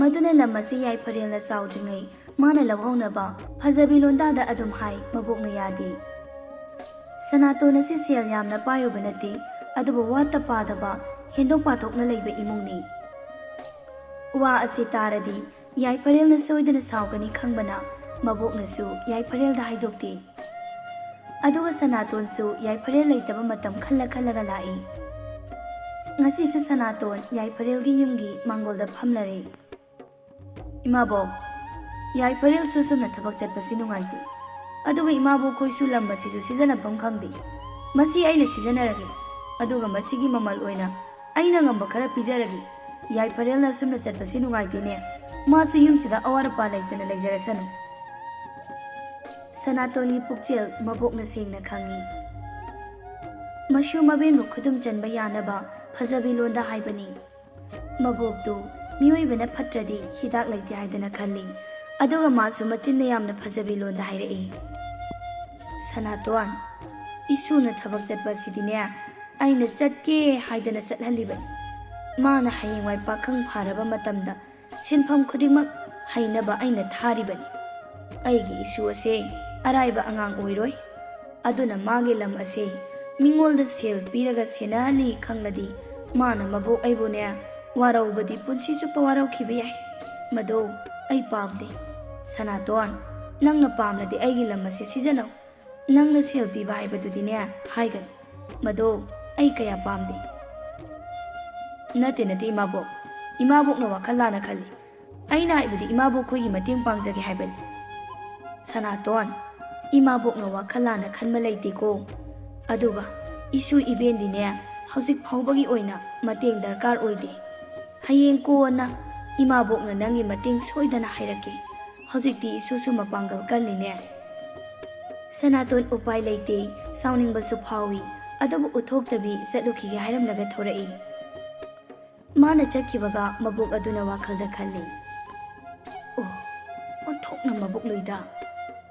ꯃꯗꯨꯅ ꯂꯝ ꯑꯁꯤ ꯌꯥꯏꯐꯔꯦꯜꯅ ꯆꯥꯎꯗ꯭ꯔꯤꯉꯩ ꯃꯥꯅ ꯂꯧꯍꯧꯅꯕ ꯐꯖꯕꯤ ꯂꯣꯟꯗꯥꯗ ꯑꯗꯨꯝ ꯍꯥꯏ, ꯃꯕꯣꯛꯅ ꯌꯥꯗꯦ꯫ ꯁꯅꯥꯇꯣꯟ ꯑꯁꯤ ꯁꯦꯜ ꯌꯥꯝꯅ ꯄꯥꯏꯔꯨꯕ ꯅꯠꯇꯦ, ꯑꯗꯨꯕꯨ ꯋꯥꯠꯇ ꯄꯥꯗꯕ, ꯍꯦꯟꯗꯣꯛ ꯄꯥꯊꯣꯛꯅ ꯂꯩꯕ ꯏꯃꯨꯡꯅꯤ꯫ ꯋꯥ ꯑꯁꯤ ꯇꯥꯔꯗꯤ ꯌꯥꯏꯐꯔꯦꯜꯅ ꯁꯣꯏꯗꯅ ꯁꯥꯎꯒꯅꯤ ꯈꯪꯕꯅ ꯃꯕꯣꯛꯅꯁꯨ ꯌꯥꯏꯐꯔꯦꯜꯗ ꯍꯥꯏꯗꯣꯛꯇꯦ꯫ ꯑꯗꯨꯒ ꯁꯅꯥꯇꯣꯟꯁꯨ ꯌꯥꯏꯐꯔꯦꯜ ꯂꯩꯇꯕ ꯃꯇꯝ ꯈꯜꯂ ꯈꯜꯂꯒ ꯂꯥꯛꯏ꯫ ꯉꯁꯤꯁꯨ ꯁꯅꯥꯇꯣꯟ ꯌꯥꯏꯐꯔꯦꯜꯒꯤ ꯌꯨꯝꯒꯤ ꯃꯥꯡꯒꯣꯜꯗ ꯐꯝꯂꯔꯦ꯫ "ꯏꯃꯥꯕꯣꯛ, ꯌꯥꯏꯐꯔꯦꯜꯁꯨ ꯁꯨꯝꯅ ꯊꯕꯛ ꯆꯠꯄꯁꯤ ꯅꯨꯡꯉꯥꯏꯇꯦ꯫ ꯑꯗꯨꯒ ꯏꯃꯥꯕꯣꯛ ꯈꯣꯏꯁꯨ ꯂꯝ ꯑꯁꯤꯁꯨ ꯁꯤꯖꯤꯟꯅꯐꯝ ꯈꯪꯗꯦ꯫ ꯃꯁꯤ ꯑꯩꯅ ꯁꯤꯖꯤꯟꯅꯔꯒꯦ꯫ ꯑꯗꯨꯒ ꯃꯁꯤꯒꯤ ꯃꯃꯜ ꯑꯣꯏꯅ ꯑꯩꯅ ꯉꯝꯕ ꯈꯔ ꯄꯤꯖꯔꯒꯦ꯫ ꯌꯥꯏꯐꯔꯦꯜꯅ ꯑꯁꯨꯝꯅ ꯆꯠꯄꯁꯤ ꯅꯨꯡꯉꯥꯏꯇꯦꯅꯦ꯫ ꯃꯥꯁꯤ ꯌꯨꯝꯁꯤꯗ ꯑꯋꯥꯠ ꯑꯄꯥ ꯂꯩꯇꯅ ꯂꯩꯖꯔꯁꯅꯨ꯫" ꯁꯅꯥꯇꯣꯟꯒꯤ ꯄꯨꯛꯆꯦꯜ ꯃꯕꯣꯛꯅ ꯁꯦꯡꯅ ꯈꯪꯏ꯫ ꯃꯁꯨ ꯃꯕꯦꯟꯕꯨ ꯈꯨꯗꯨꯝ ꯆꯟꯕ ꯌꯥꯅꯕ ꯐꯖꯕꯤ ꯂꯣꯟꯗ ꯍꯥꯏꯕꯅꯤ꯫ ꯃꯕꯣꯛꯇꯨ ꯃꯤꯑꯣꯏꯕꯅ ꯐꯠꯇ꯭ꯔꯗꯤ ꯍꯤꯗꯥꯛ ꯂꯩꯇꯦ ꯍꯥꯏꯗꯅ ꯈꯜꯂꯤ꯫ ꯑꯗꯨꯒ ꯃꯥꯁꯨ ꯃꯆꯤꯟꯅ ꯌꯥꯝꯅ ꯐꯖꯕꯤ ꯂꯣꯟꯗ ꯍꯥꯏꯔꯛꯏ꯫ ꯁꯅꯥꯇꯣꯟ, ꯏꯁꯨꯅ ꯊꯕꯛ ꯆꯠꯄ ꯑꯁꯤꯗꯤꯅꯦ, ꯑꯩꯅ ꯆꯠꯀꯦ ꯍꯥꯏꯗꯅ ꯆꯠꯍꯜꯂꯤꯕꯅꯤ꯫ ꯃꯥꯅ ꯍꯌꯦꯡꯋꯥꯏ ꯄꯥꯈꯪ ꯐꯥꯔꯕ ꯃꯇꯝꯗ ꯁꯤꯟꯐꯝ ꯈꯨꯗꯤꯡꯃꯛ ꯍꯩꯅꯕ ꯑꯩꯅ ꯊꯥꯔꯤꯕꯅꯤ꯫ ꯑꯩꯒꯤ ꯏꯁꯨ ꯑꯁꯦ ꯑꯔꯥꯏꯕ ꯑꯉꯥꯡ ꯑꯣꯏꯔꯣꯏ꯫ ꯑꯗꯨꯅ ꯃꯥꯒꯤ ꯂꯝ ꯑꯁꯦ ꯃꯤꯉꯣꯟꯗ ꯁꯦꯜ ꯄꯤꯔꯒ ꯁꯦꯟꯅꯍꯜꯂꯤ ꯈꯪꯂꯗꯤ ꯃꯥꯅ ꯃꯕꯣꯛ ꯑꯩꯕꯨꯅꯦ ꯋꯥꯔꯧꯕꯗꯤ ꯄꯨꯟꯁꯤ ꯆꯨꯞꯄ ꯋꯥꯔꯧꯈꯤꯕ ꯌꯥꯏ꯫ ꯃꯗꯣ ꯑꯩ ꯄꯥꯝꯗꯦ꯫ ꯁꯅꯥꯇꯣꯟ, ꯅꯪꯅ ꯄꯥꯝꯂꯗꯤ ꯑꯩꯒꯤ ꯂꯝ ꯑꯁꯤ ꯁꯤꯖꯤꯟꯅꯧ꯫ ꯅꯪꯅ ꯁꯦꯜ ꯄꯤꯕ ꯍꯥꯏꯕꯗꯨꯗꯤꯅꯦ ꯍꯥꯏꯒꯅꯨ꯫ ꯃꯗꯣ ꯑꯩ ꯀꯌꯥ ꯄꯥꯝꯗꯦ꯫ ꯅꯠꯇꯦ, ꯅꯠꯇꯦ ꯏꯃꯥꯕꯣꯛ꯫ ꯏꯃꯥꯕꯣꯛꯅ ꯋꯥꯈꯜ ꯂꯥꯟꯅ ꯈꯜꯂꯤ꯫ ꯑꯩꯅ ꯍꯥꯏꯕꯗꯤ ꯏꯃꯥꯕꯣꯛ ꯈꯣꯏꯒꯤ ꯃꯇꯦꯡ ꯄꯥꯡꯖꯒꯦ ꯍꯥꯏꯕꯅꯤ꯫ ꯁꯅꯥꯇꯣꯟ, ꯏꯃꯥꯕꯣꯛꯅ ꯋꯥꯈꯜ ꯂꯥꯟꯅ ꯈꯟꯕ ꯂꯩꯇꯦꯀꯣ꯫ ꯑꯗꯨꯒ ꯏꯁꯨ ꯏꯕꯦꯟꯗꯤꯅꯦ ꯍꯧꯖꯤꯛ ꯐꯥꯎꯕꯒꯤ ꯑꯣꯏꯅ ꯃꯇꯦꯡ ꯗꯔꯀꯥꯔ ꯑꯣꯏꯗꯦ꯫ ꯍꯌꯦꯡ ꯀꯣꯟꯅ ꯏꯃꯥꯕꯣꯛꯅ ꯅꯪꯒꯤ ꯃꯇꯦꯡ ꯁꯣꯏꯗꯅ ꯍꯥꯏꯔꯛꯀꯦ꯫ ꯍꯧꯖꯤꯛꯇꯤ ꯏꯁꯨꯁꯨ ꯃꯄꯥꯡꯒꯜ ꯀꯜꯂꯤꯅꯦ꯫ ꯁꯅꯥꯇꯣꯟ ꯎꯄꯥꯏ ꯂꯩꯇꯦ, ꯁꯥꯎꯅꯤꯡꯕꯁꯨ ꯐꯥꯎꯏ꯫ ꯑꯗꯨꯕꯨ ꯎꯠꯊꯣꯛꯇꯕꯤ ꯆꯠꯂꯨꯈꯤꯒꯦ ꯍꯥꯏꯔꯝꯂꯒ ꯊꯣꯔꯛꯏ꯫ ꯃꯥꯅ ꯆꯠꯈꯤꯕꯒ ꯃꯕꯣꯛ ꯑꯗꯨꯅ ꯋꯥꯈꯜꯗ ꯈꯜꯂꯤ꯫ ꯑꯣ, ꯑꯣꯟꯊꯣꯛꯅ ꯃꯕꯨꯛ ꯂꯨꯏꯗ꯫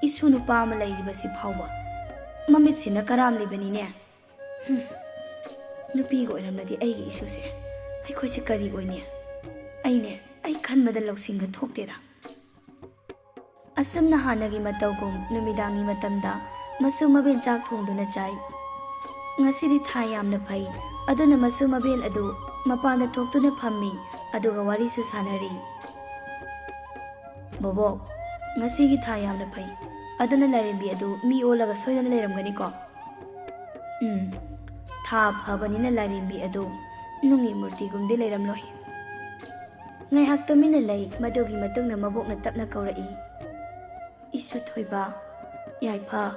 ꯏꯁꯨ ꯅꯨꯄꯥ ꯑꯃ ꯂꯩꯔꯤꯕꯁꯤ ꯐꯥꯎꯕ ꯃꯃꯤꯠꯁꯤꯅ ꯀꯔꯥꯝꯂꯤꯕꯅꯤꯅꯦ꯫ ꯍꯨꯝ, ꯅꯨꯄꯤꯒ ꯑꯣꯏꯔꯝꯂꯗꯤ ꯑꯩꯒꯤ ꯏꯁꯨꯁꯦ ꯑꯩꯈꯣꯏꯁꯦ ꯀꯔꯤ ꯑꯣꯏꯅꯤ? ꯑꯩꯅꯦ, ꯑꯩ ꯈꯟꯕꯗ ꯂꯧꯁꯤꯡꯒ ꯊꯣꯛꯇꯦꯗ꯫ ꯑꯁꯨꯝꯅ ꯍꯥꯟꯅꯒꯤ ꯃꯇꯧꯒꯨꯝ ꯅꯨꯃꯤꯗꯥꯡꯒꯤ ꯃꯇꯝꯗ ꯃꯁꯨ ꯃꯕꯦꯟ ꯆꯥꯛ ꯊꯣꯡꯗꯨꯅ ꯆꯥꯏ꯫ ꯉꯁꯤꯗꯤ ꯊꯥ ꯌꯥꯝꯅ ꯐꯩ, ꯑꯗꯨꯅ ꯃꯁꯨ ꯃꯕꯦꯟ ꯑꯗꯨ ꯃꯄꯥꯟꯗ ꯊꯣꯛꯇꯨꯅ ꯐꯝꯃꯤ, ꯑꯗꯨꯒ ꯋꯥꯔꯤꯁꯨ ꯁꯥꯟꯅꯔꯤ꯫ ꯕꯣꯕꯣꯛ, ꯉꯁꯤꯒꯤ ꯊꯥ ꯌꯥꯝꯅ ꯐꯩ, ꯑꯗꯨꯅ ꯂꯥꯏꯔꯦꯝꯕꯤ ꯑꯗꯨ ꯃꯤ ꯑꯣꯜꯂꯒ ꯁꯣꯏꯗꯅ ꯂꯩꯔꯝꯒꯅꯤꯀꯣ? ꯎꯝ, ꯊꯥ ꯐꯕꯅꯤꯅ ꯂꯥꯏꯔꯦꯝꯕꯤ ꯑꯗꯨ ꯅꯨꯡꯒꯤ ꯃꯨꯔꯇꯤꯒꯨꯝꯗꯤ ꯂꯩꯔꯝꯂꯣꯏ꯫ ꯉꯥꯏꯍꯥꯛ ꯇꯨꯃꯤꯟꯅ ꯂꯩ, ꯃꯗꯨꯒꯤ ꯃꯇꯨꯡꯗ ꯃꯕꯣꯛꯅ ꯇꯞꯅ ꯀꯧꯔꯛꯏ, "ꯏꯁꯨ ꯊꯣꯏꯕ, ꯌꯥꯏꯐ꯫"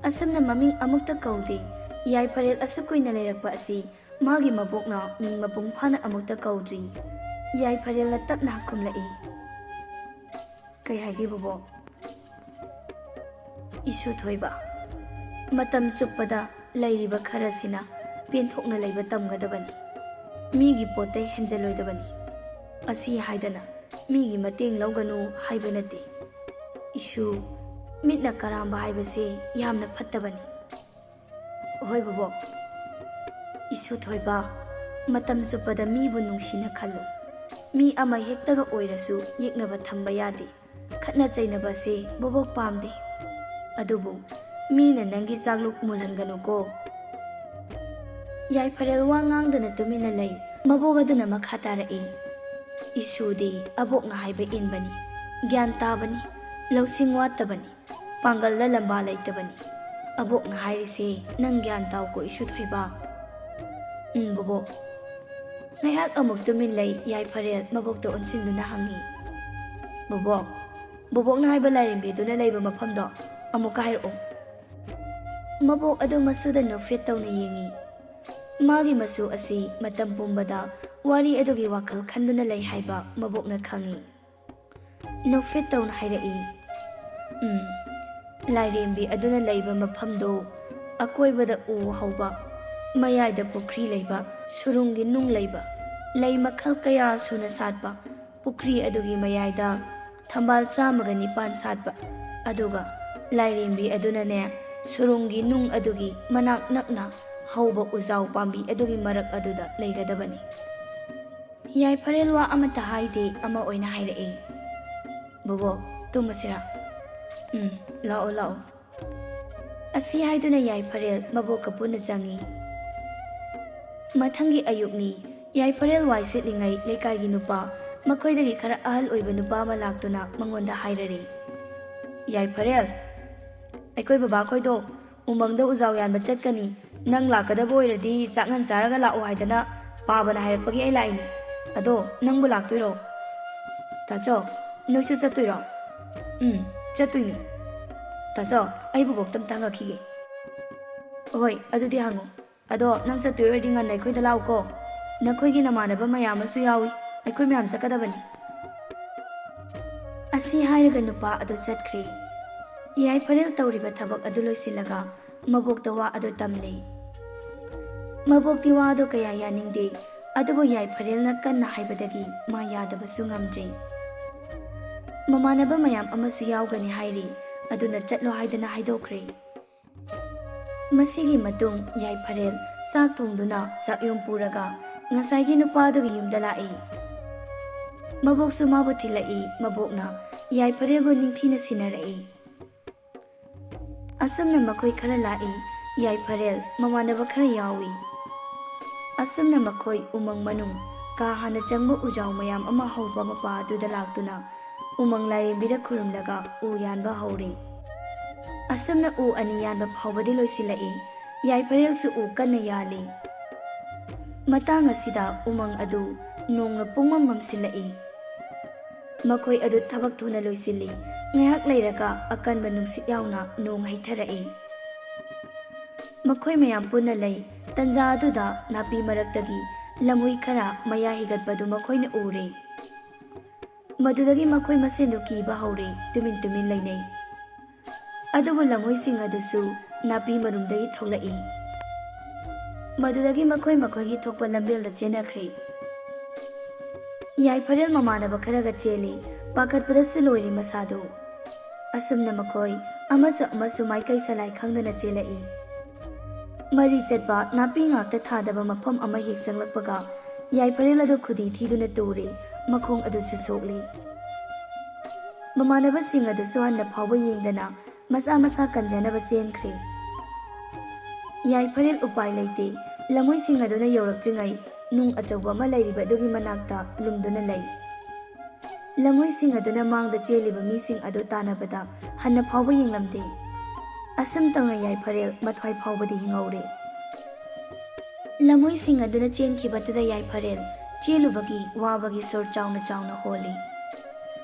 ꯑꯁꯨꯝꯅ ꯃꯃꯤꯡ ꯑꯃꯨꯛꯇ ꯀꯧꯗꯦ꯫ ꯌꯥꯏꯐꯔꯦꯜ ꯑꯁꯨꯛ ꯀꯨꯏꯅ ꯂꯩꯔꯛꯄ ꯑꯁꯤ ꯃꯥꯒꯤ ꯃꯕꯣꯛꯅ ꯃꯤꯡ ꯃꯄꯨꯡ ꯐꯥꯅ ꯑꯃꯨꯛꯇ ꯀꯧꯗ꯭ꯔꯤ꯫ ꯌꯥꯏꯐꯔꯦꯜꯅ ꯇꯞꯅ ꯈꯨꯝꯂꯛꯏ, "ꯀꯩ ꯍꯥꯏꯒꯦ ꯕꯣꯕꯣꯛ?" "ꯏꯁꯨ ꯊꯣꯏꯕ, ꯃꯇꯝ ꯆꯨꯞꯄꯗ ꯂꯩꯔꯤꯕ ꯈꯔꯁꯤꯅ ꯄꯦꯟꯊꯣꯛꯅ ꯂꯩꯕ ꯇꯝꯒꯗꯕꯅꯤ꯫ ꯃꯤꯒꯤ ꯄꯣꯠꯇꯩ ꯍꯦꯟꯖꯜꯂꯣꯏꯗꯕꯅꯤ꯫ ꯑꯁꯤ ꯍꯥꯏꯗꯅ ꯃꯤꯒꯤ ꯃꯇꯦꯡ ꯂꯧꯒꯅꯨ ꯍꯥꯏꯕ ꯅꯠꯇꯦ꯫ ꯏꯁꯨ, ꯃꯤꯠꯅ ꯀꯔꯥꯝꯕ ꯍꯥꯏꯕꯁꯦ ꯌꯥꯝꯅ ꯐꯠꯇꯕꯅꯤ꯫ ꯍꯣꯏ ꯕꯣꯕꯣꯛ꯫ ꯏꯁꯨ ꯊꯣꯏꯕ, ꯃꯇꯝ ꯆꯨꯞꯄꯗ ꯃꯤꯕꯨ ꯅꯨꯡꯁꯤꯅ ꯈꯜꯂꯨ꯫ ꯃꯤ ꯑꯃ ꯍꯦꯛꯇꯒ ꯑꯣꯏꯔꯁꯨ ꯌꯦꯛꯅꯕ ꯊꯝꯕ ꯌꯥꯗꯦ꯫ ꯈꯠꯅ ꯆꯩꯅꯕꯁꯦ ꯕꯣꯕꯣꯛ ꯄꯥꯝꯗꯦ꯫ ꯑꯗꯨꯕꯨ ꯃꯤꯅ ꯅꯪꯒꯤ ꯆꯥꯛꯂꯨꯛ ꯃꯨꯜꯍꯟꯒꯅꯨꯀꯣ꯫ ꯌꯥꯏꯐꯔꯦꯜ ꯋꯥ ꯉꯥꯡꯗꯅ ꯇꯨꯃꯤꯟꯅ ꯂꯩ꯫ ꯃꯕꯣꯛ ꯑꯗꯨꯅ ꯃꯈꯥ ꯇꯥꯔꯛꯏ, "ꯏꯁꯨꯗꯤ ꯑꯕꯣꯛꯅ ꯍꯥꯏꯕ ꯏꯟꯕꯅꯤ, ꯒ꯭ꯌꯥꯟ ꯇꯥꯕꯅꯤ, ꯂꯧꯁꯤꯡ ꯋꯥꯠꯇꯕꯅꯤ, ꯄꯥꯡꯒꯜꯗ ꯂꯝꯕꯥ ꯂꯩꯇꯕꯅꯤ꯫ ꯑꯕꯣꯛꯅ ꯍꯥꯏꯔꯤꯁꯦ ꯅꯪ ꯒ꯭ꯌꯥꯟ ꯇꯥꯎꯀꯣ ꯏꯁꯨ ꯊꯣꯏꯕ꯫" "ꯎꯝ, ꯕꯣꯕꯣꯛ꯫" ꯉꯥꯏꯍꯥꯛ ꯑꯃꯨꯛ ꯇꯨꯃꯤꯟ ꯂꯩ꯫ ꯌꯥꯏꯐꯔꯦꯜ ꯃꯕꯣꯛꯇ ꯑꯣꯟꯁꯤꯟꯗꯨꯅ ꯍꯪꯉꯤ, "ꯕꯣꯕꯣꯛ, ꯕꯣꯕꯣꯛꯅ ꯍꯥꯏꯕ ꯂꯥꯏꯔꯦꯝꯕꯤꯗꯨꯅ ꯂꯩꯕ ꯃꯐꯝꯗꯣ ꯑꯃꯨꯛꯀ ꯍꯥꯏꯔꯛꯑꯣ꯫" ꯃꯕꯣꯛ ꯑꯗꯨ ꯃꯁꯨꯗ ꯅꯣꯛꯐꯦꯠ ꯇꯧꯅ ꯌꯦꯡꯉꯤ꯫ ꯃꯥꯒꯤ ꯃꯁꯨ ꯑꯁꯤ ꯃꯇꯝ ꯄꯨꯝꯕꯗ ꯋꯥꯔꯤ ꯑꯗꯨꯒꯤ ꯋꯥꯈꯜ ꯈꯟꯗꯨꯅ ꯂꯩ ꯍꯥꯏꯕ ꯃꯕꯣꯛꯅ ꯈꯪꯏ꯫ ꯅꯣꯛꯐꯦꯠ ꯇꯧꯅ ꯍꯥꯏꯔꯛꯏ, "ꯎꯝ, ꯂꯥꯏꯔꯦꯝꯕꯤ ꯑꯗꯨꯅ ꯂꯩꯕ ꯃꯐꯝꯗꯨ ꯑꯀꯣꯏꯕꯗ ꯎ ꯍꯧꯕ, ꯃꯌꯥꯏꯗ ꯄꯨꯈ꯭ꯔꯤ ꯂꯩꯕ, ꯁꯨꯔꯨꯡꯒꯤ ꯅꯨꯡ ꯂꯩꯕ, ꯂꯩ ꯃꯈꯜ ꯀꯌꯥ ꯁꯨꯅ ꯁꯥꯠꯄ, ꯄꯨꯈ꯭ꯔꯤ ꯑꯗꯨꯒꯤ ꯃꯌꯥꯏꯗ ꯊꯝꯕꯥꯜ ꯆꯥꯝꯃꯒ ꯅꯤꯄꯥꯟ ꯁꯥꯠꯄ, ꯑꯗꯨꯒ ꯂꯥꯏꯔꯦꯝꯕꯤ ꯑꯗꯨꯅꯅꯦ, ꯁꯨꯔꯨꯡꯒꯤ ꯅꯨꯡ ꯑꯗꯨꯒꯤ ꯃꯅꯥꯛ ꯅꯛꯅ ꯍꯧꯕ ꯎꯖꯥꯎ ꯄꯥꯝꯕꯤ ꯑꯗꯨꯒꯤ ꯃꯔꯛ ꯑꯗꯨꯗ ꯂꯩꯒꯗꯕꯅꯤ꯫" ꯌꯥꯏꯐꯔꯦꯜ ꯋꯥ ꯑꯃꯠꯇ ꯍꯥꯏꯗꯦ, ꯑꯃ ꯑꯣꯏꯅ ꯍꯥꯏꯔꯛꯏ, "ꯕꯣꯕꯣꯛ, ꯇꯨꯝꯃꯁꯤꯔꯥ?" "ꯎꯝ, ꯂꯥꯛꯑꯣ, ꯂꯥꯛꯑꯣ꯫" ꯑꯁꯤ ꯍꯥꯏꯗꯨꯅ ꯌꯥꯏꯐꯔꯦꯜ ꯃꯕꯣꯛꯀ ꯄꯨꯟꯅ ꯆꯪꯉꯤ꯫ ꯃꯊꯪꯒꯤ ꯑꯌꯨꯛꯅꯤ꯫ ꯌꯥꯏꯐꯔꯦꯜ ꯋꯥꯏ ꯁꯤꯠꯂꯤꯉꯩ ꯂꯩꯀꯥꯏꯒꯤ ꯅꯨꯄꯥ, ꯃꯈꯣꯏꯗꯒꯤ ꯈꯔ ꯑꯍꯜ ꯑꯣꯏꯕ ꯅꯨꯄꯥ ꯑꯃ ꯂꯥꯛꯇꯨꯅ ꯃꯉꯣꯟꯗ ꯍꯥꯏꯔꯔꯤ, "ꯌꯥꯏꯐꯔꯦꯜ, ꯑꯩꯈꯣꯏ ꯕꯕꯥꯈꯣꯏꯗꯣ ꯎꯃꯪꯗ ꯎꯖꯥꯎ ꯌꯥꯟꯕ ꯆꯠꯀꯅꯤ꯫ ꯅꯪ ꯂꯥꯛꯀꯗꯕ ꯑꯣꯏꯔꯗꯤ ꯆꯥꯛꯉꯟ ꯆꯥꯔꯒ ꯂꯥꯛꯑꯣ ꯍꯥꯏꯗꯅ ꯄꯥꯕꯅ ꯍꯥꯏꯔꯛꯄꯒꯤ ꯑꯩ ꯂꯥꯛꯏꯅꯤ꯫ ꯑꯗꯣ ꯅꯪꯕꯨ ꯂꯥꯛꯇꯣꯏꯔꯣ?" "ꯇꯥꯆꯧ, ꯅꯣꯏꯁꯨ ꯆꯠꯇꯣꯏꯔꯣ?" "ꯎꯝ, ꯆꯠꯇꯣꯏꯅꯤ꯫" "ꯇꯥꯆꯧ, ꯑꯩ ꯕꯣꯕꯣꯛꯇ ꯑꯝꯇ ꯍꯪꯉꯛꯈꯤꯒꯦ꯫" "ꯍꯣꯏ, ꯑꯗꯨꯗꯤ ꯍꯪꯉꯨ꯫ ꯑꯗꯣ ꯅꯪ ꯆꯠꯇꯣꯏ ꯑꯣꯏꯔꯗꯤ ꯉꯟꯅ ꯑꯩꯈꯣꯏꯗ ꯂꯥꯛꯎꯀꯣ꯫ ꯅꯈꯣꯏꯒꯤ ꯅꯃꯥꯟꯅꯕ ꯃꯌꯥꯝ ꯑꯃꯁꯨ ꯌꯥꯎꯏ꯫ ꯑꯩꯈꯣꯏ ꯃꯌꯥꯝ ꯆꯠꯀꯗꯕꯅꯤ꯫" ꯑꯁꯤ ꯍꯥꯏꯔꯒ ꯅꯨꯄꯥ ꯑꯗꯨ ꯆꯠꯈ꯭ꯔꯦ꯫ ꯌꯥꯏꯐꯔꯦꯜ ꯇꯧꯔꯤꯕ ꯊꯕꯛ ꯑꯗꯨ ꯂꯣꯏꯁꯤꯜꯂꯒ ꯃꯕꯣꯛꯇ ꯋꯥ ꯑꯗꯨ ꯇꯝꯂꯦ꯫ ꯃꯕꯣꯛꯇꯤ ꯋꯥ ꯑꯗꯨ ꯀꯌꯥ ꯌꯥꯅꯤꯡꯗꯦ, ꯑꯗꯨꯕꯨ ꯌꯥꯏꯐꯔꯦꯜꯅ ꯀꯟꯅ ꯍꯥꯏꯕꯗꯒꯤ ꯃꯥ ꯌꯥꯗꯕꯁꯨ ꯉꯝꯗ꯭ꯔꯦ꯫ ꯃꯃꯥꯟꯅꯕ ꯃꯌꯥꯝ ꯑꯃꯁꯨ ꯌꯥꯎꯒꯅꯤ ꯍꯥꯏꯔꯤ, ꯑꯗꯨꯅ ꯆꯠꯂꯣ ꯍꯥꯏꯗꯅ ꯍꯥꯏꯗꯣꯛꯈ꯭ꯔꯦ꯫ ꯃꯁꯤꯒꯤ ꯃꯇꯨꯡ ꯌꯥꯏꯐꯔꯦꯜ ꯆꯥꯛ ꯊꯣꯡꯗꯨꯅ ꯆꯥꯛꯌꯨꯝ ꯄꯨꯔꯒ ꯉꯁꯥꯏꯒꯤ ꯅꯨꯄꯥꯗꯨꯒꯤ ꯌꯨꯝꯗ ꯂꯥꯛꯏ꯫ ꯃꯕꯣꯛꯁꯨ ꯃꯥꯕꯨ ꯊꯤꯜꯂꯛꯏ꯫ ꯃꯕꯣꯛꯅ ꯌꯥꯏꯐꯔꯦꯜꯕꯨ ꯅꯤꯡꯊꯤꯅ ꯁꯤꯟꯅꯔꯛꯏ꯫ ꯑꯁꯨꯝꯅ ꯃꯈꯣꯏ ꯈꯔ ꯂꯥꯛꯏ꯫ ꯌꯥꯏꯐꯔꯦꯜ ꯃꯃꯥꯟꯅꯕ ꯈꯔ ꯌꯥꯎꯏ꯫ ꯑꯁꯨꯝꯅ ꯃꯈꯣꯏ ꯎꯃꯪ ꯃꯅꯨꯡ ꯀꯥ ꯍꯥꯟꯅ ꯆꯪꯕ ꯎꯖꯥꯎ ꯃꯌꯥꯝ ꯑꯃ ꯍꯧꯕ ꯃꯄꯥ ꯑꯗꯨꯗ ꯂꯥꯛꯇꯨꯅ ꯎꯃꯪ ꯂꯥꯏꯔꯦꯝꯕꯤꯗ ꯈꯨꯔꯨꯝꯂꯒ ꯎ ꯌꯥꯟꯕ ꯍꯧꯔꯦ꯫ ꯑꯁꯨꯝꯅ ꯎ ꯑꯅꯤ ꯌꯥꯟꯕ ꯐꯥꯎꯕꯗꯤ ꯂꯣꯏꯁꯤꯜꯂꯛꯏ꯫ ꯌꯥꯏꯐꯔꯦꯜꯁꯨ ꯎ ꯀꯟꯅ ꯌꯥꯜꯂꯤ꯫ ꯃꯇꯥꯡ ꯑꯁꯤꯗ ꯎꯃꯪ ꯑꯗꯨ ꯅꯣꯡꯅ ꯄꯨꯡꯃꯝ ꯃꯝꯁꯤꯜꯂꯛꯏ꯫ ꯃꯈꯣꯏ ꯑꯗꯨ ꯊꯕꯛ ꯊꯨꯅ ꯂꯣꯏꯁꯤꯜꯂꯤ꯫ ꯉꯥꯏꯍꯥꯛ ꯂꯩꯔꯒ ꯑꯀꯟꯕ ꯅꯨꯡꯁꯤꯠ ꯌꯥꯎꯅ ꯅꯣꯡ ꯍꯩꯊꯔꯛꯏ꯫ ꯃꯈꯣꯏ ꯃꯌꯥꯝ ꯄꯨꯟꯅ ꯂꯩ꯫ ꯇꯟꯖꯥ ꯑꯗꯨꯗ ꯅꯥꯄꯤ ꯃꯔꯛꯇꯒꯤ ꯂꯝꯍꯨꯏ ꯈꯔ ꯃꯌꯥ ꯍꯤꯒꯠꯄꯗꯨ ꯃꯈꯣꯏꯅ ꯎꯔꯦ꯫ ꯃꯗꯨꯗꯒꯤ ꯃꯈꯣꯏ ꯃꯁꯦꯟꯗꯨ ꯀꯤꯕ ꯍꯧꯔꯦ, ꯇꯨꯃꯤꯟ ꯇꯨꯃꯤꯟ ꯂꯩꯅꯩ꯫ ꯑꯗꯨꯕꯨ ꯂꯝꯍꯨꯏꯁꯤꯡ ꯑꯗꯨꯁꯨ ꯅꯥꯄꯤ ꯃꯔꯨꯝꯗꯒꯤ ꯊꯣꯛꯂꯛꯏ꯫ ꯃꯗꯨꯗꯒꯤ ꯃꯈꯣꯏ ꯃꯈꯣꯏꯒꯤ ꯊꯣꯛꯄ ꯂꯝꯕꯦꯜꯗ ꯆꯦꯟꯅꯈ꯭ꯔꯦ꯫ ꯌꯥꯏꯐꯔꯦꯜ ꯃꯃꯥꯟꯅꯕ ꯈꯔꯒ ꯆꯦꯜꯂꯤ꯫ ꯄꯥꯈꯠꯄꯗꯁꯨ ꯂꯣꯏꯔꯦ ꯃꯁꯥꯗꯨ꯫ ꯑꯁꯨꯝꯅ ꯃꯈꯣꯏ ꯑꯃꯁꯨ ꯑꯃꯁꯨ ꯃꯥꯏꯀꯩ ꯁꯂꯥꯏ ꯈꯪꯗꯅ ꯆꯦꯜꯂꯛꯏ꯫ ꯃꯔꯤ ꯆꯠꯄ ꯅꯥꯄꯤ ꯉꯥꯛꯇ ꯊꯥꯗꯕ ꯃꯐꯝ ꯑꯃ ꯍꯦꯛ ꯆꯪꯂꯛꯄꯒ ꯌꯥꯏꯐꯔꯦꯜ ꯑꯗꯨ ꯈꯨꯗꯤ ꯊꯤꯗꯨꯅ ꯇꯨꯔꯦ, ꯃꯈꯣꯡ ꯑꯗꯨꯁꯨ ꯁꯣꯛꯂꯤ꯫ ꯃꯃꯥꯟꯅꯕꯁꯤꯡ ꯑꯗꯨꯁꯨ ꯍꯟꯅ ꯐꯥꯎꯕ ꯌꯦꯡꯗꯅ ꯃꯁꯥ ꯃꯁꯥ ꯀꯟꯖꯅꯕ ꯆꯦꯟꯈ꯭ꯔꯦ꯫ ꯌꯥꯏꯐꯔꯦꯜ ꯎꯄꯥꯏ ꯂꯩꯇꯦ꯫ ꯂꯝꯍꯨꯏꯁꯤꯡ ꯑꯗꯨꯅ ꯌꯧꯔꯛꯇ꯭ꯔꯤꯉꯩ ꯅꯨꯡ ꯑꯆꯧꯕ ꯑꯃ ꯂꯩꯔꯤꯕ ꯑꯗꯨꯒꯤ ꯃꯅꯥꯛꯇ ꯂꯨꯝꯗꯨꯅ ꯂꯩ꯫ ꯂꯝꯍꯨꯏꯁꯤꯡ ꯑꯗꯨꯅ ꯃꯥꯡꯗ ꯆꯦꯜꯂꯤꯕ ꯃꯤꯁꯤꯡ ꯑꯗꯨ ꯇꯥꯟꯅꯕꯗ ꯍꯟꯅ ꯐꯥꯎꯕ ꯌꯦꯡꯂꯝꯗꯦ꯫ ꯑꯁꯨꯝ ꯇꯧꯅ ꯌꯥꯏꯐꯔꯦꯜ ꯃꯊ꯭ꯋꯥꯏ ꯐꯥꯎꯕꯗꯤ ꯍꯤꯡꯍꯧꯔꯦ꯫ ꯂꯝꯍꯨꯏꯁꯤꯡ ꯑꯗꯨꯅ ꯆꯦꯟꯈꯤꯕꯗꯨꯗ ꯌꯥꯏꯐꯔꯦꯜ ꯆꯦꯜꯂꯨꯕꯒꯤ ꯋꯥꯕꯒꯤ ꯁꯣꯔ ꯆꯥꯎꯅ ꯆꯥꯎꯅ ꯍꯣꯜꯂꯤ꯫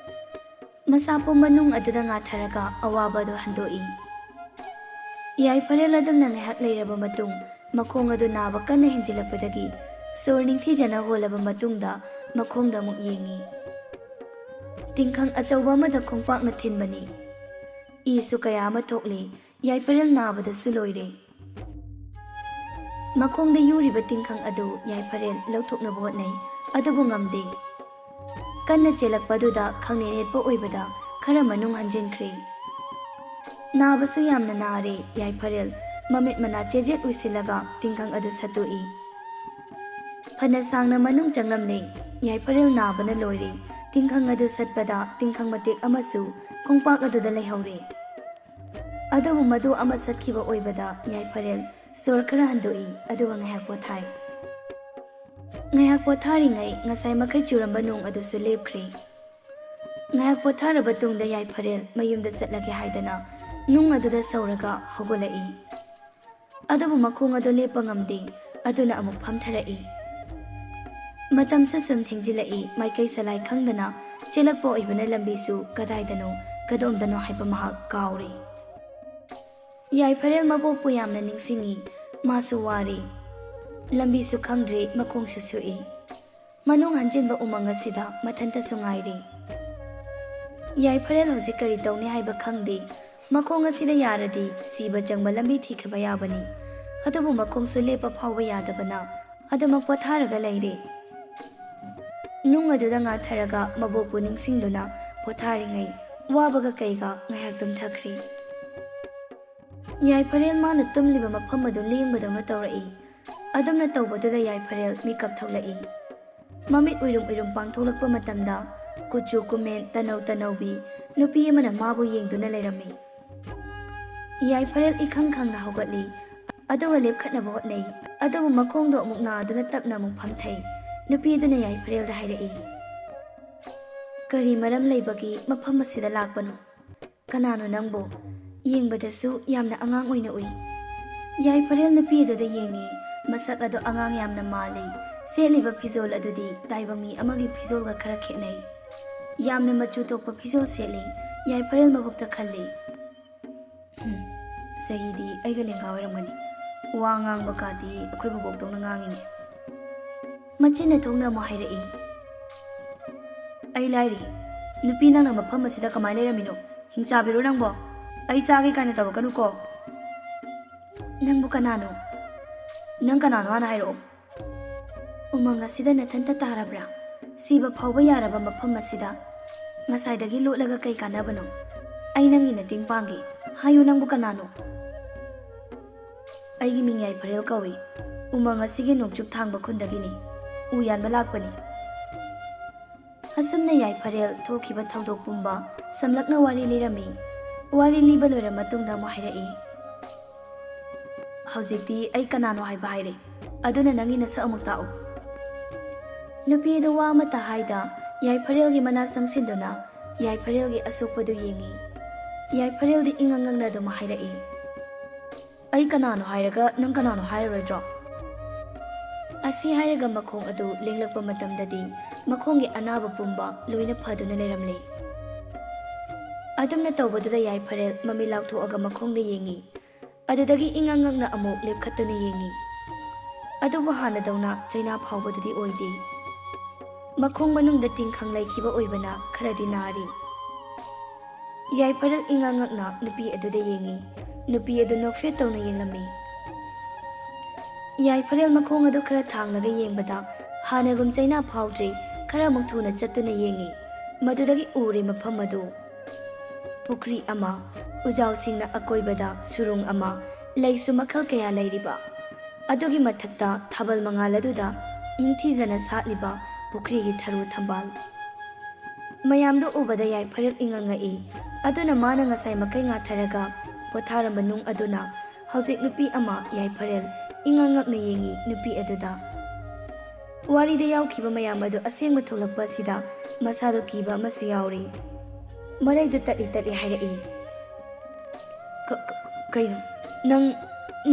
ꯃꯁꯥ ꯄꯨꯝꯕ ꯅꯨꯡ ꯑꯗꯨꯗ ꯉꯥꯊꯔꯒ ꯑꯋꯥꯕ ꯑꯗꯨ ꯍꯟꯗꯣꯛꯏ꯫ ꯌꯥꯏꯐꯔꯦꯜ ꯑꯗꯨꯝꯅ ꯉꯥꯏꯍꯥꯛ ꯂꯩꯔꯕ ꯃꯇꯨꯡ ꯃꯈꯣꯡ ꯑꯗꯨ ꯅꯥꯕ ꯀꯟꯅ ꯍꯦꯟꯖꯤꯜꯂꯛꯄꯗꯒꯤ ꯁꯣꯔ ꯅꯤꯡꯊꯤꯖꯅ ꯍꯣꯜꯂꯕ ꯃꯇꯨꯡꯗ ꯃꯈꯣꯡꯗ ꯑꯃꯨꯛ ꯌꯦꯡꯉꯤ꯫ ꯇꯤꯡꯈꯪ ꯑꯆꯧꯕ ꯑꯃꯗ ꯈꯣꯡꯄꯥꯛꯅ ꯊꯤꯟꯕꯅꯤ꯫ ꯏꯁꯨ ꯀꯌꯥ ꯑꯃ ꯊꯣꯛꯂꯤ꯫ ꯌꯥꯏꯐꯔꯦꯜ ꯅꯥꯕꯗꯁꯨ ꯂꯣꯏꯔꯦ꯫ ꯃꯈꯣꯡꯗ ꯌꯨꯔꯤꯕ ꯇꯤꯡꯈꯪ ꯑꯗꯨ ꯌꯥꯏꯐꯔꯦꯜ ꯂꯧꯊꯣꯛꯅꯕ ꯍꯣꯠꯅꯩ, ꯑꯗꯨꯕꯨ ꯉꯝꯗꯦ꯫ ꯀꯟꯅ ꯆꯦꯜꯂꯛꯄꯗꯨꯗ ꯈꯪꯅꯦꯠ ꯅꯦꯠꯄ ꯑꯣꯏꯕꯗ ꯈꯔ ꯃꯅꯨꯡ ꯍꯟꯖꯤꯟꯈ꯭ꯔꯦ꯫ ꯅꯥꯕꯁꯨ ꯌꯥꯝꯅ ꯅꯥꯔꯦ꯫ ꯌꯥꯏꯐꯔꯦꯜ ꯃꯃꯤꯠ ꯃꯅꯥ ꯆꯦꯖꯦꯠ ꯎꯏꯁꯤꯜꯂꯒ ꯇꯤꯡꯈꯪ ꯑꯗꯨ ꯁꯠꯇꯣꯛꯏ꯫ ꯐꯅ ꯁꯥꯡꯅ ꯃꯅꯨꯡ ꯆꯪꯂꯝꯂꯦ꯫ ꯌꯥꯏꯐꯔꯦꯜ ꯅꯥꯕꯅ ꯂꯣꯏꯔꯦ꯫ ꯇꯤꯡꯈꯪ ꯑꯗꯨ ꯁꯠꯄꯗ ꯇꯤꯡꯈꯪ ꯃꯇꯦꯛ ꯑꯃꯁꯨ ꯈꯣꯡꯄꯥꯛ ꯑꯗꯨꯗ ꯂꯩꯍꯧꯔꯦ꯫ ꯑꯗꯨꯕꯨ ꯃꯗꯨ ꯑꯃ ꯁꯠꯈꯤꯕ ꯑꯣꯏꯕꯗ ꯌꯥꯏꯐꯔꯦꯜ ꯁꯣꯔ ꯈꯔ ꯍꯟꯗꯣꯛꯏ, ꯑꯗꯨꯒ ꯉꯥꯏꯍꯥꯛ ꯄꯣꯊꯥꯏ꯫ ꯉꯥꯏꯍꯥꯛ ꯄꯣꯊꯥꯔꯤꯉꯩ ꯉꯁꯥꯏ ꯃꯈꯩ ꯆꯨꯔꯝꯕ ꯅꯣꯡ ꯑꯗꯨꯁꯨ ꯂꯦꯞꯈ꯭ꯔꯦ꯫ ꯉꯥꯏꯍꯥꯛ ꯄꯣꯊꯥꯔꯕ ꯇꯨꯡꯗ ꯌꯥꯏꯐꯔꯦꯜ ꯃꯌꯨꯝꯗ ꯆꯠꯂꯒꯦ ꯍꯥꯏꯗꯅ ꯅꯨꯡ ꯑꯗꯨꯗ ꯁꯧꯔꯒ ꯍꯧꯒꯠꯂꯛꯏ꯫ ꯑꯗꯨꯕꯨ ꯃꯈꯣꯡ ꯑꯗꯨ ꯂꯦꯞꯄ ꯉꯝꯗꯦ, ꯑꯗꯨꯅ ꯑꯃꯨꯛ ꯐꯝꯊꯔꯛꯏ꯫ ꯃꯇꯝꯁꯨ ꯁꯨꯝ ꯊꯦꯡꯖꯤꯜꯂꯛꯏ, ꯃꯥꯏꯀꯩ ꯁꯂꯥꯏ ꯈꯪꯗꯅ ꯆꯦꯜꯂꯛꯄ ꯑꯣꯏꯕꯅ ꯂꯝꯕꯤꯁꯨ ꯀꯗꯥꯏꯗꯅꯣ ꯀꯗꯣꯝꯗꯅꯣ ꯍꯥꯏꯕ ꯃꯍꯥꯛ ꯀꯥꯎꯔꯦ꯫ ꯌꯥꯏꯐꯔꯦꯜ ꯃꯕꯣꯛꯄꯨ ꯌꯥꯝꯅ ꯅꯤꯡꯁꯤꯡꯏ꯫ ꯃꯥꯁꯨ ꯋꯥꯔꯦ꯫ ꯂꯝꯕꯤꯁꯨ ꯈꯪꯗ꯭ꯔꯦ, ꯃꯈꯣꯡꯁꯨ ꯁꯣꯛꯏ꯫ ꯃꯅꯨꯡ ꯍꯟꯖꯤꯟꯕ ꯎꯃꯪ ꯑꯁꯤꯗ ꯃꯊꯟꯇꯁꯨ ꯉꯥꯏꯔꯦ꯫ ꯌꯥꯏꯐꯔꯦꯜ ꯍꯧꯖꯤꯛ ꯀꯔꯤ ꯇꯧꯅꯤ ꯍꯥꯏꯕ ꯈꯪꯗꯦ꯫ ꯃꯈꯣꯡ ꯑꯁꯤꯗ ꯌꯥꯔꯗꯤ ꯁꯤꯕ ꯆꯪꯕ ꯂꯝꯕꯤ ꯊꯤꯈꯤꯕ ꯌꯥꯕꯅꯤ꯫ ꯑꯗꯨꯕꯨ ꯃꯈꯣꯡꯁꯨ ꯂꯦꯞꯄ ꯐꯥꯎꯕ ꯌꯥꯗꯕꯅ ꯑꯗꯨꯃꯛ ꯄꯣꯊꯥꯔꯒ ꯂꯩꯔꯦ꯫ ꯅꯨꯡ ꯑꯗꯨꯗ ꯉꯥꯊꯔꯒ ꯃꯕꯣꯛꯄꯨ ꯅꯤꯡꯁꯤꯡꯗꯨꯅ ꯄꯣꯊꯥꯔꯤꯉꯩ ꯋꯥꯕꯒ ꯀꯩꯒ ꯉꯥꯏꯍꯥꯛ ꯇꯨꯝꯊꯈ꯭ꯔꯦ꯫ ꯌꯥꯏꯐꯔꯦꯜ ꯃꯥꯅ ꯇꯨꯝꯂꯤꯕ ꯃꯐꯝ ꯑꯗꯨ ꯂꯦꯡꯕꯗꯧꯅ ꯇꯧꯔꯛꯏ꯫ ꯑꯗꯨꯝꯅ ꯇꯧꯕꯗꯨꯗ ꯌꯥꯏꯐꯔꯦꯜ ꯃꯤꯀꯞ ꯊꯣꯛꯂꯛꯏ꯫ ꯃꯃꯤꯠ ꯎꯏꯔꯨꯝ ꯎꯏꯔꯨꯝ ꯄꯥꯡꯊꯣꯛꯂꯛꯄ ꯃꯇꯝꯗ ꯀꯨꯆꯨ ꯀꯨꯃꯦꯟ ꯇꯅꯧ ꯇꯅꯧꯕꯤ ꯅꯨꯄꯤ ꯑꯃꯅ ꯃꯥꯕꯨ ꯌꯦꯡꯗꯨꯅ ꯂꯩꯔꯝꯃꯤ꯫ ꯌꯥꯏꯐꯔꯦꯜ ꯏꯈꯪ ꯈꯪꯅ ꯍꯧꯒꯠꯂꯤ, ꯑꯗꯨꯒ ꯂꯦꯞꯈꯠꯅꯕ ꯍꯣꯠꯅꯩ꯫ ꯑꯗꯨꯕꯨ ꯃꯈꯣꯡꯗꯣ ꯑꯃꯨꯛ ꯅꯥꯗꯨꯅ ꯇꯞꯅ ꯑꯃꯨꯛ ꯐꯝꯊꯩ꯫ ꯅꯨꯄꯤ ꯑꯗꯨꯅ ꯌꯥꯏꯐꯔꯦꯜꯗ ꯍꯥꯏꯔꯛꯏ, "ꯀꯔꯤ ꯃꯔꯝ ꯂꯩꯕꯒꯤ ꯃꯐꯝ ꯑꯁꯤꯗ ꯂꯥꯛꯄꯅꯣ? ꯀꯅꯥꯅꯣ ꯅꯪꯕꯨ? ꯌꯦꯡꯕꯗꯁꯨ ꯌꯥꯝꯅ ꯑꯉꯥꯡ ꯑꯣꯏꯅ ꯎꯏ꯫" ꯌꯥꯏꯐꯔꯦꯜ ꯅꯨꯄꯤ ꯑꯗꯨꯗ ꯌꯦꯡꯉꯤ꯫ ꯃꯁꯛ ꯑꯗꯨ ꯑꯉꯥꯡ ꯌꯥꯝꯅ ꯃꯥꯜꯂꯤ꯫ ꯁꯦꯠꯂꯤꯕ ꯐꯤꯖꯣꯜ ꯑꯗꯨꯗꯤ ꯇꯥꯏꯕꯪ ꯃꯤ ꯑꯃꯒꯤ ꯐꯤꯖꯣꯜꯒ ꯈꯔ ꯈꯦꯠꯅꯩ꯫ ꯌꯥꯝꯅ ꯃꯆꯨ ꯊꯣꯛꯄ ꯐꯤꯖꯣꯜ ꯁꯦꯠꯂꯤ꯫ ꯌꯥꯏꯐꯔꯦꯜ ꯃꯕꯨꯛꯇ ꯈꯜꯂꯤ, "ꯍꯨꯝ, ꯆꯍꯤꯗꯤ ꯑꯩꯒ ꯂꯦꯡꯒꯥ ꯑꯣꯏꯔꯝꯒꯅꯤ꯫ ꯋꯥ ꯉꯥꯡꯕ ꯀꯥꯗꯤ ꯑꯩꯈꯣꯏ ꯕꯣꯕꯣꯛꯇꯧꯅ ꯉꯥꯡꯉꯤꯅꯦ꯫" ꯃꯆꯤꯟꯅ ꯊꯣꯛꯅ ꯑꯃꯨꯛ ꯍꯥꯏꯔꯛꯏ, "ꯑꯩ ꯂꯥꯏꯔꯤ꯫ ꯅꯨꯄꯤ, ꯅꯪꯅ ꯃꯐꯝ ꯑꯁꯤꯗ ꯀꯃꯥꯏꯅ ꯂꯩꯔꯝꯃꯤꯅꯣ? ꯍꯤꯡꯆꯥꯕꯤꯔꯣ ꯅꯪꯕꯣ?" ꯑꯩ ꯆꯥꯒꯦ ꯀꯥꯏꯅ ꯇꯧꯔꯛꯀꯅꯨꯀꯣ꯫ ꯅꯪꯕꯨ ꯀꯅꯥꯅꯣ? ꯅꯪ ꯀꯅꯥꯅꯣ ꯍꯥꯟꯅ ꯍꯥꯏꯔꯛꯑꯣ꯫ ꯎꯃꯪ ꯑꯁꯤꯗ ꯅꯊꯟꯇ ꯇꯥꯔꯕ꯭ꯔꯥ? ꯁꯤꯕ ꯐꯥꯎꯕ ꯌꯥꯔꯕ ꯃꯐꯝ ꯑꯁꯤꯗ ꯉꯁꯥꯏꯗꯒꯤ ꯂꯣꯠꯂꯒ ꯀꯩ ꯀꯥꯟꯅꯕꯅꯣ? ꯑꯩ ꯅꯪꯒꯤ ꯅꯇꯦꯡ ꯄꯥꯡꯒꯦ꯫ ꯍꯥꯏꯌꯨ, ꯅꯪꯕꯨ ꯀꯅꯥꯅꯣ? ꯑꯩꯒꯤ ꯃꯤꯡ ꯌꯥꯏꯐꯔꯦꯜ ꯀꯧꯏ꯫ ꯎꯃꯪ ꯑꯁꯤꯒꯤ ꯅꯣꯡꯆꯨꯞ ꯊꯥꯡꯕ ꯈꯨꯟꯗꯒꯤꯅꯤ꯫ ꯎ ꯌꯥꯟꯕ ꯂꯥꯛꯄꯅꯤ꯫ ꯑꯁꯨꯝꯅ ꯌꯥꯏꯐꯔꯦꯜ ꯊꯣꯛꯈꯤꯕ ꯊꯧꯗꯣꯛ ꯄꯨꯝꯕ ꯁꯝꯂꯞꯅ ꯋꯥꯔꯤ ꯂꯤꯔꯝꯃꯤ꯫ ꯋꯥꯔꯤ ꯂꯤꯕ ꯂꯣꯏꯔ ꯃꯇꯨꯡꯗ ꯑꯃꯨꯛ ꯍꯥꯏꯔꯛꯏ, "ꯍꯧꯖꯤꯛꯇꯤ ꯑꯩ ꯀꯅꯥꯅꯣ ꯍꯥꯏꯕ ꯍꯥꯏꯔꯦ, ꯑꯗꯨꯅ ꯅꯪꯒꯤ ꯅꯁꯛ ꯑꯃꯨꯛ ꯇꯥꯛꯎ꯫" ꯅꯨꯄꯤ ꯑꯗꯨ ꯋꯥ ꯑꯃꯠꯇ ꯍꯥꯏꯗ ꯌꯥꯏꯐꯔꯦꯜꯒꯤ ꯃꯅꯥꯛ ꯆꯪꯁꯤꯟꯗꯨꯅ ꯌꯥꯏꯐꯔꯦꯜꯒꯤ ꯑꯁꯣꯛꯄꯗꯨ ꯌꯦꯡꯉꯤ꯫ ꯌꯥꯏꯐꯔꯦꯜꯗꯤ ꯏꯉꯛ ꯉꯛꯅ ꯑꯗꯨꯝ ꯍꯥꯏꯔꯛꯏ, "ꯑꯩ ꯀꯅꯥꯅꯣ ꯍꯥꯏꯔꯒ ꯅꯪ ꯀꯅꯥꯅꯣ ꯍꯥꯏꯔꯔꯣꯏꯗ꯭ꯔꯣ?" ꯑꯁꯤ ꯍꯥꯏꯔꯒ ꯃꯈꯣꯡ ꯑꯗꯨ ꯂꯦꯡꯂꯛꯄ ꯃꯇꯝꯗꯗꯤ ꯃꯈꯣꯡꯒꯤ ꯑꯅꯥꯕ ꯄꯨꯝꯕ ꯂꯣꯏꯅ ꯐꯗꯨꯅ ꯂꯩꯔꯝꯂꯦ꯫ ꯑꯗꯨꯝꯅ ꯇꯧꯕꯗꯨꯗ ꯌꯥꯏꯐꯔꯦꯜ ꯃꯃꯤꯠ ꯂꯥꯎꯊꯣꯛꯑꯒ ꯃꯈꯣꯡꯗ ꯌꯦꯡꯉꯤ꯫ ꯑꯗꯨꯗꯒꯤ ꯏꯉꯛ ꯉꯛꯅ ꯑꯃꯨꯛ ꯂꯦꯞꯈꯠꯇꯨꯅ ꯌꯦꯡꯉꯤ꯫ ꯑꯗꯨꯕꯨ ꯍꯥꯟꯅꯗꯧꯅ ꯆꯩꯅꯥ ꯐꯥꯎꯕꯗꯨꯗꯤ ꯑꯣꯏꯗꯦ꯫ ꯃꯈꯣꯡ ꯃꯅꯨꯡꯗ ꯇꯤꯡꯈꯪ ꯂꯩꯈꯤꯕ ꯑꯣꯏꯕꯅ ꯈꯔꯗꯤ ꯅꯥꯔꯤ꯫ ꯌꯥꯏꯐꯔꯦꯜ ꯏꯉꯛ ꯉꯛꯅ ꯅꯨꯄꯤ ꯑꯗꯨꯗ ꯌꯦꯡꯉꯤ꯫ ꯅꯨꯄꯤ ꯑꯗꯨ ꯅꯣꯛꯐꯦꯠ ꯇꯧꯅ ꯌꯦꯡꯂꯝꯃꯤ꯫ ꯌꯥꯏꯐꯔꯦꯜ ꯃꯈꯣꯡ ꯑꯗꯨ ꯈꯔ ꯊꯥꯡꯂꯒ ꯌꯦꯡꯕꯗ ꯍꯥꯟꯅꯒꯨꯝ ꯆꯩꯅꯥ ꯐꯥꯎꯗ꯭ꯔꯦ, ꯈꯔ ꯑꯃꯨꯛ ꯊꯨꯅ ꯆꯠꯇꯨꯅ ꯌꯦꯡꯉꯤ꯫ ꯃꯗꯨꯗꯒꯤ ꯎꯔꯦ ꯃꯐꯝ ꯑꯗꯨ ꯄꯨꯈ꯭ꯔꯤ ꯑꯃ, ꯎꯖꯥꯎꯁꯤꯡꯅ ꯑꯀꯣꯏꯕꯗ ꯁꯨꯔꯨꯡ ꯑꯃ, ꯂꯩꯁꯨ ꯃꯈꯜ ꯀꯌꯥ ꯂꯩꯔꯤꯕ꯫ ꯑꯗꯨꯒꯤ ꯃꯊꯛꯇ ꯊꯥꯕꯜ ꯃꯉꯥꯜ ꯑꯗꯨꯗ ꯅꯤꯡꯊꯤꯖꯅ ꯁꯥꯠꯂꯤꯕ ꯄꯨꯈ꯭ꯔꯤꯒꯤ ꯊꯔꯣ ꯊꯝꯕꯥꯜ꯫ ꯃꯌꯥꯝꯗꯨ ꯎꯕꯗ ꯌꯥꯏꯐꯔꯦꯜ ꯏꯉꯛ ꯉꯛꯏ꯫ ꯑꯗꯨꯅ ꯃꯥꯅ ꯉꯁꯥꯏ ꯃꯈꯩ ꯉꯥꯊꯔꯒ ꯄꯣꯊꯥꯔꯝꯕ ꯅꯨꯡ ꯑꯗꯨꯅ ꯍꯧꯖꯤꯛ ꯅꯨꯄꯤ ꯑꯃ ꯌꯥꯏꯐꯔꯦꯜ ꯏꯉꯛ ꯉꯛꯅ ꯌꯦꯡꯉꯤ ꯅꯨꯄꯤ ꯑꯗꯨꯗ꯫ ꯋꯥꯔꯤꯗ ꯌꯥꯎꯈꯤꯕ ꯃꯌꯥꯝ ꯑꯗꯨ ꯑꯁꯦꯡꯕ ꯊꯣꯛꯂꯛꯄ ꯑꯁꯤꯗ ꯃꯁꯥꯗꯣ ꯀꯤꯕ ꯑꯃꯁꯨ ꯌꯥꯎꯔꯤ꯫ ꯃꯔꯩꯗꯨ ꯇꯠꯂꯤ ꯇꯠꯂꯤ ꯍꯥꯏꯔꯛꯏ, "ꯀ-, ꯀ-, ꯀꯩꯅꯣ? ꯅꯪ,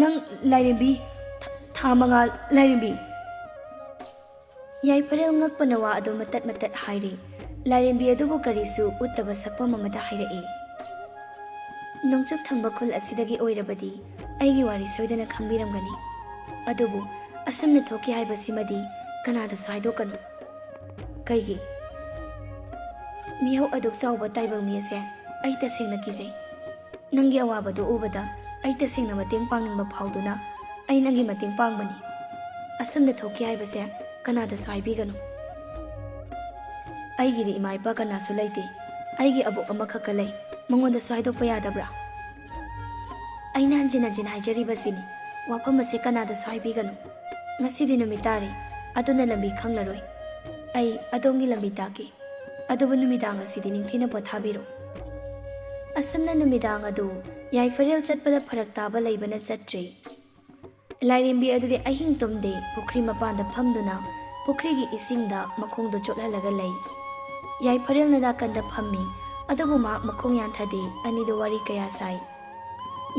ꯅꯪ ꯂꯥꯏꯔꯦꯝꯕꯤ, ꯊ-, ꯊꯥ ꯃꯉꯥꯜ ꯂꯥꯏꯔꯦꯝꯕꯤ?" ꯌꯥꯏꯐꯔꯦꯜ ꯉꯛꯄꯅ ꯋꯥ ꯑꯗꯨ ꯃꯇꯠ ꯃꯇꯠ ꯍꯥꯏꯔꯤ꯫ ꯂꯥꯏꯔꯦꯝꯕꯤ ꯑꯗꯨꯕꯨ ꯀꯔꯤꯁꯨ ꯎꯠꯇꯕ ꯁꯛꯐꯝ ꯑꯃꯗ ꯍꯥꯏꯔꯛꯏ, "ꯅꯣꯡꯆꯨꯞ ꯊꯪꯕ ꯈꯨꯜ ꯑꯁꯤꯗꯒꯤ ꯑꯣꯏꯔꯕꯗꯤ ꯑꯩꯒꯤ ꯋꯥꯔꯤ ꯁꯣꯏꯗꯅ ꯈꯪꯕꯤꯔꯝꯒꯅꯤ꯫ ꯑꯗꯨꯕꯨ ꯑꯁꯨꯝꯅ ꯊꯣꯛꯈꯤ ꯍꯥꯏꯕꯁꯤꯃꯗꯤ ꯀꯅꯥꯗꯁꯨ ꯍꯥꯏꯗꯣꯛꯀꯅꯨ꯫" "ꯀꯩꯒꯤ?" "ꯃꯤꯍꯧ ꯑꯗꯨꯛ ꯆꯥꯎꯕ ꯇꯥꯏꯕꯪ ꯃꯤ ꯑꯁꯦ ꯑꯩ ꯇꯁꯦꯡꯅ ꯀꯤꯖꯩ꯫" ꯅꯪꯒꯤ ꯑꯋꯥꯕꯗꯨ ꯎꯕꯗ ꯑꯩ ꯇꯁꯦꯡꯅ ꯃꯇꯦꯡ ꯄꯥꯡꯅꯤꯡꯕ ꯐꯥꯎꯗꯨꯅ ꯑꯩ ꯅꯪꯒꯤ ꯃꯇꯦꯡ ꯄꯥꯡꯕꯅꯤ꯫ ꯑꯁꯨꯝꯅ ꯊꯣꯛꯈꯤ ꯍꯥꯏꯕꯁꯦ ꯀꯅꯥꯗꯁꯨ ꯍꯥꯏꯕꯤꯒꯅꯨ꯫ ꯑꯩꯒꯤꯗꯤ ꯏꯃꯥ ꯏꯄꯥ ꯀꯅꯥꯁꯨ ꯂꯩꯇꯦ꯫ ꯑꯩꯒꯤ ꯑꯕꯣꯛ ꯑꯃꯈꯛꯀ ꯂꯩ꯫ ꯃꯉꯣꯟꯗꯁꯨ ꯍꯥꯏꯗꯣꯛꯄ ꯌꯥꯗꯕ꯭ꯔꯥ? ꯑꯩꯅ ꯍꯟꯖꯤꯟ ꯍꯟꯖꯤꯟ ꯍꯥꯏꯖꯔꯤꯕꯁꯤꯅꯤ, ꯋꯥꯐꯝ ꯑꯁꯦ ꯀꯅꯥꯗꯁꯨ ꯍꯥꯏꯕꯤꯒꯅꯨ꯫ ꯉꯁꯤꯗꯤ ꯅꯨꯃꯤꯠ ꯇꯥꯔꯦ, ꯑꯗꯨꯅ ꯂꯝꯕꯤ ꯈꯪꯂꯔꯣꯏ꯫ ꯑꯩ ꯑꯗꯣꯝꯒꯤ ꯂꯝꯕꯤ ꯇꯥꯛꯀꯦ꯫ ꯑꯗꯨꯕꯨ ꯅꯨꯃꯤꯗꯥꯡ ꯑꯁꯤꯗꯤ ꯅꯤꯡꯊꯤꯅ ꯄꯣꯊꯥꯕꯤꯔꯣ꯫ ꯑꯁꯨꯝꯅ ꯅꯨꯃꯤꯗꯥꯡ ꯑꯗꯨ ꯌꯥꯏꯐꯔꯦꯜ ꯆꯠꯄꯗ ꯐꯔꯛ ꯇꯥꯕ ꯂꯩꯕꯅ ꯆꯠꯇ꯭ꯔꯦ꯫ ꯂꯥꯏꯔꯦꯝꯕꯤ ꯑꯗꯨꯗꯤ ꯑꯍꯤꯡ ꯇꯨꯝꯗꯦ, ꯄꯨꯈ꯭ꯔꯤ ꯃꯄꯥꯟꯗ ꯐꯝꯗꯨꯅ ꯄꯨꯈ꯭ꯔꯤꯒꯤ ꯏꯁꯤꯡꯗ ꯃꯈꯣꯡꯗꯣ ꯆꯣꯠꯍꯜꯂꯒ ꯂꯩ꯫ ꯌꯥꯏꯐꯔꯦꯜꯅ ꯅꯥꯀꯟꯗ ꯐꯝꯃꯤ, ꯑꯗꯨꯕꯨ ꯃꯍꯥꯛ ꯃꯈꯣꯡ ꯌꯥꯟꯊꯗꯦ, ꯑꯅꯤꯗꯨ ꯋꯥꯔꯤ ꯀꯌꯥ ꯁꯥꯏ꯫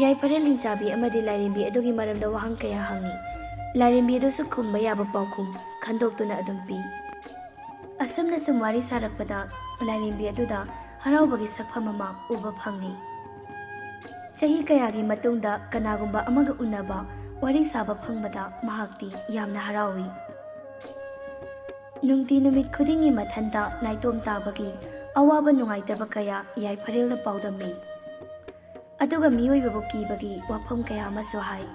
ꯌꯥꯏꯐꯔꯦꯜ ꯍꯤꯡꯆꯥꯕꯤ ꯑꯃꯗꯤ ꯂꯥꯏꯔꯦꯝꯕꯤ ꯑꯗꯨꯒꯤ ꯃꯔꯝꯗ ꯋꯥꯍꯪ ꯀꯌꯥ ꯍꯪꯉꯤ꯫ ꯂꯥꯏꯔꯦꯝꯕꯤ ꯑꯗꯨꯁꯨ ꯈꯨꯝꯕ ꯌꯥꯕ ꯄꯥꯎꯈꯨꯝ ꯈꯟꯗꯣꯛꯇꯨꯅ ꯑꯗꯨꯝ ꯄꯤ꯫ ꯑꯁꯨꯝꯅ ꯁꯨꯝ ꯋꯥꯔꯤ ꯁꯥꯔꯛꯄꯗ ꯂꯥꯏꯔꯦꯝꯕꯤ ꯑꯗꯨꯗ ꯍꯔꯥꯎꯕꯒꯤ ꯁꯛꯐꯝ ꯑꯃ ꯎꯕ ꯐꯪꯉꯤ꯫ ꯆꯍꯤ ꯀꯌꯥꯒꯤ ꯃꯇꯨꯡꯗ ꯀꯅꯥꯒꯨꯝꯕ ꯑꯃꯒ ꯎꯅꯕ, ꯋꯥꯔꯤ ꯁꯥꯕ ꯐꯪꯕꯗ ꯃꯍꯥꯛꯇꯤ ꯌꯥꯝꯅ ꯍꯔꯥꯎꯏ꯫ ꯅꯨꯡꯇꯤ ꯅꯨꯃꯤꯠ ꯈꯨꯗꯤꯡꯒꯤ ꯃꯊꯟꯇ ꯅꯥꯏꯇꯣꯝ ꯇꯥꯕꯒꯤ ꯑꯋꯥꯕ ꯅꯨꯡꯉꯥꯏꯇꯕ ꯀꯌꯥ ꯌꯥꯏꯐꯔꯦꯜꯗ ꯄꯥꯎꯗꯝꯃꯤ꯫ ꯑꯗꯨꯒ ꯃꯤꯑꯣꯏꯕꯕꯨ ꯀꯤꯕꯒꯤ ꯋꯥꯐꯝ ꯀꯌꯥ ꯑꯃꯁꯨ ꯍꯥꯏ꯫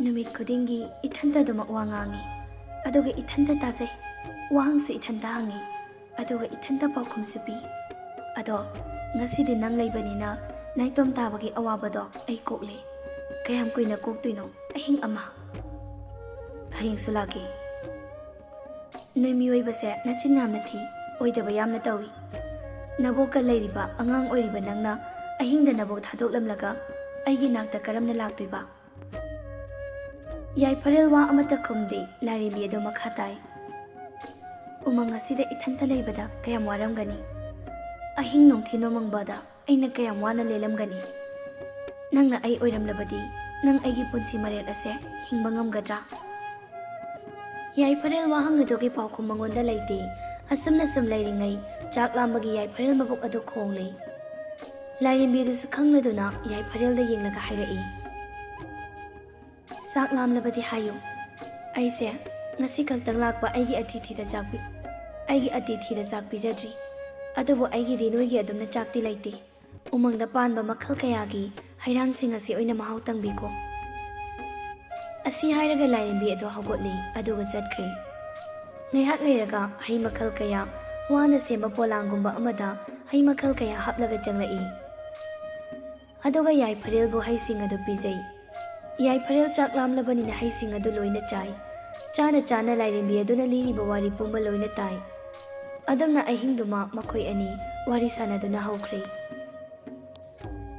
ꯅꯨꯃꯤꯠ ꯈꯨꯗꯤꯡꯒꯤ ꯏꯊꯟꯇ ꯑꯗꯨꯃꯛ ꯋꯥ ꯉꯥꯡꯉꯤ, ꯑꯗꯨꯒ ꯏꯊꯟꯇ ꯇꯥꯖꯩ, ꯋꯥꯍꯪꯁꯨ ꯏꯊꯟꯇ ꯍꯪꯉꯤ, ꯑꯗꯨꯒ ꯏꯊꯟꯇ ꯄꯥꯎꯈꯨꯝꯁꯨ ꯄꯤ꯫ ꯑꯗꯣ ꯉꯁꯤꯗꯤ ꯅꯪ ꯂꯩꯕꯅꯤꯅ ꯅꯥꯏꯇꯣꯝ ꯇꯥꯕꯒꯤ ꯑꯋꯥꯕꯗꯣ ꯑꯩ ꯀꯣꯛꯂꯦ꯫ ꯀꯌꯥꯝ ꯀꯨꯏꯅ ꯀꯣꯛꯇꯣꯏꯅꯣ? ꯑꯍꯤꯡ ꯑꯃ꯫ ꯍꯌꯦꯡꯁꯨ ꯂꯥꯛꯀꯦ꯫ ꯅꯣꯏ ꯃꯤꯑꯣꯏꯕꯁꯦ ꯅꯆꯤꯟ ꯌꯥꯝꯅ ꯊꯤ, ꯑꯣꯏꯗꯕ ꯌꯥꯝꯅ ꯇꯧꯏ꯫ ꯅꯕꯣꯛꯀ ꯂꯩꯔꯤꯕ ꯑꯉꯥꯡ ꯑꯣꯏꯔꯤꯕ ꯅꯪꯅ ꯑꯍꯤꯡꯗ ꯅꯕꯣꯛ ꯊꯥꯗꯣꯛꯂꯝꯂꯒ ꯑꯩꯒꯤ ꯅꯥꯛꯇ ꯀꯔꯝꯅ ꯂꯥꯛꯇꯣꯏꯕ? ꯌꯥꯏꯐꯔꯦꯜ ꯋꯥ ꯑꯃꯠꯇ ꯈꯨꯝꯗꯦ, ꯂꯥꯏꯔꯦꯝꯕꯤ ꯑꯗꯨ ꯃꯈꯥ ꯇꯥꯏ꯫ ꯎꯃꯪ ꯑꯁꯤꯗ ꯏꯊꯟꯇ ꯂꯩꯕꯗ ꯀꯌꯥꯝ ꯋꯥꯔꯝꯒꯅꯤ? ꯑꯍꯤꯡ ꯅꯣꯡꯊꯤ ꯅꯣꯡꯃꯪꯕꯗ ꯑꯩꯅ ꯀꯌꯥꯝ ꯋꯥꯅ ꯂꯦꯜꯂꯝꯒꯅꯤ? ꯅꯪꯅ ꯑꯩ ꯑꯣꯏꯔꯝꯂꯕꯗꯤ ꯅꯪ ꯑꯩꯒꯤ ꯄꯨꯟꯁꯤ ꯃꯔꯦꯜ ꯑꯁꯦ ꯍꯤꯡꯕ ꯉꯝꯒꯗ꯭ꯔꯥ? ꯌꯥꯏꯐꯔꯦꯜ ꯋꯥꯍꯪ ꯑꯗꯨꯒꯤ ꯄꯥꯎꯈꯨꯝ ꯃꯉꯣꯟꯗ ꯂꯩꯇꯦ꯫ ꯑꯁꯨꯝꯅ ꯁꯨꯝ ꯂꯩꯔꯤꯉꯩ ꯆꯥꯛ ꯂꯥꯝꯕꯒꯤ ꯌꯥꯏꯐꯔꯦꯜ ꯃꯕꯨꯛ ꯑꯗꯨ ꯈꯣꯡꯂꯦ꯫ ꯂꯥꯏꯔꯦꯝꯕꯤ ꯑꯗꯨꯁꯨ ꯈꯪꯂꯗꯨꯅ ꯌꯥꯏꯐꯔꯦꯜꯗ ꯌꯦꯡꯂꯒ ꯍꯥꯏꯔꯛꯏ, "ꯆꯥꯛ ꯂꯥꯝꯂꯕꯗꯤ ꯍꯥꯏꯌꯨ꯫ ꯑꯩꯁꯦ ꯉꯁꯤ ꯈꯛꯇꯪ ꯂꯥꯛꯄ ꯑꯩꯒꯤ ꯑꯇꯤꯊꯤꯗ ꯆꯥꯛ ꯄꯤ-, ꯑꯩꯒꯤ ꯑꯇꯤꯊꯤꯗ ꯆꯥꯛ ꯄꯤꯖꯗ꯭ꯔꯤ꯫ ꯑꯗꯨꯕꯨ ꯑꯩꯒꯤꯗꯤ ꯅꯣꯏꯒꯤ ꯑꯗꯨꯝꯅ ꯆꯥꯛꯇꯤ ꯂꯩꯇꯦ꯫ ꯎꯃꯪꯗ ꯄꯥꯟꯕ ꯃꯈꯜ ꯀꯌꯥꯒꯤ ꯍꯩꯔꯥꯡꯁꯤꯡ ꯑꯁꯤ ꯑꯣꯏꯅ ꯃꯍꯥꯎ ꯇꯪꯕꯤꯀꯣ꯫ ꯑꯁꯤ ꯍꯥꯏꯔꯒ ꯂꯥꯏꯔꯦꯝꯕꯤ ꯑꯗꯨ ꯍꯧꯒꯠꯂꯤ, ꯑꯗꯨꯒ ꯆꯠꯈ꯭ꯔꯦ꯫ ꯉꯥꯏꯍꯥꯛ ꯂꯩꯔꯒ ꯍꯩ ꯃꯈꯜ ꯀꯌꯥ, ꯋꯥꯅ ꯁꯦꯝꯕ ꯄꯣꯂꯥꯡꯒꯨꯝꯕ ꯑꯃꯗ ꯍꯩ ꯃꯈꯜ ꯀꯌꯥ ꯍꯥꯞꯂꯒ ꯆꯪꯂꯛꯏ꯫ ꯑꯗꯨꯒ ꯌꯥꯏꯐꯔꯦꯜꯕꯨ ꯍꯩꯁꯤꯡ ꯑꯗꯨ ꯄꯤꯖꯩ꯫ ꯌꯥꯏꯐꯔꯦꯜ ꯆꯥꯛ ꯂꯥꯝꯂꯕꯅꯤꯅ ꯍꯩꯁꯤꯡ ꯑꯗꯨ ꯂꯣꯏꯅ ꯆꯥꯏ꯫ ꯆꯥꯅ ꯆꯥꯅ ꯂꯥꯏꯔꯦꯝꯕꯤ ꯑꯗꯨꯅ ꯂꯤꯔꯤꯕ ꯋꯥꯔꯤ ꯄꯨꯝꯕ ꯂꯣꯏꯅ ꯇꯥꯏ꯫ ꯑꯗꯨꯝꯅ ꯑꯍꯤꯡꯗꯨꯃ ꯃꯈꯣꯏ ꯑꯅꯤ ꯋꯥꯔꯤ ꯁꯥꯟꯅꯗꯨꯅ ꯍꯧꯈ꯭ꯔꯦ꯫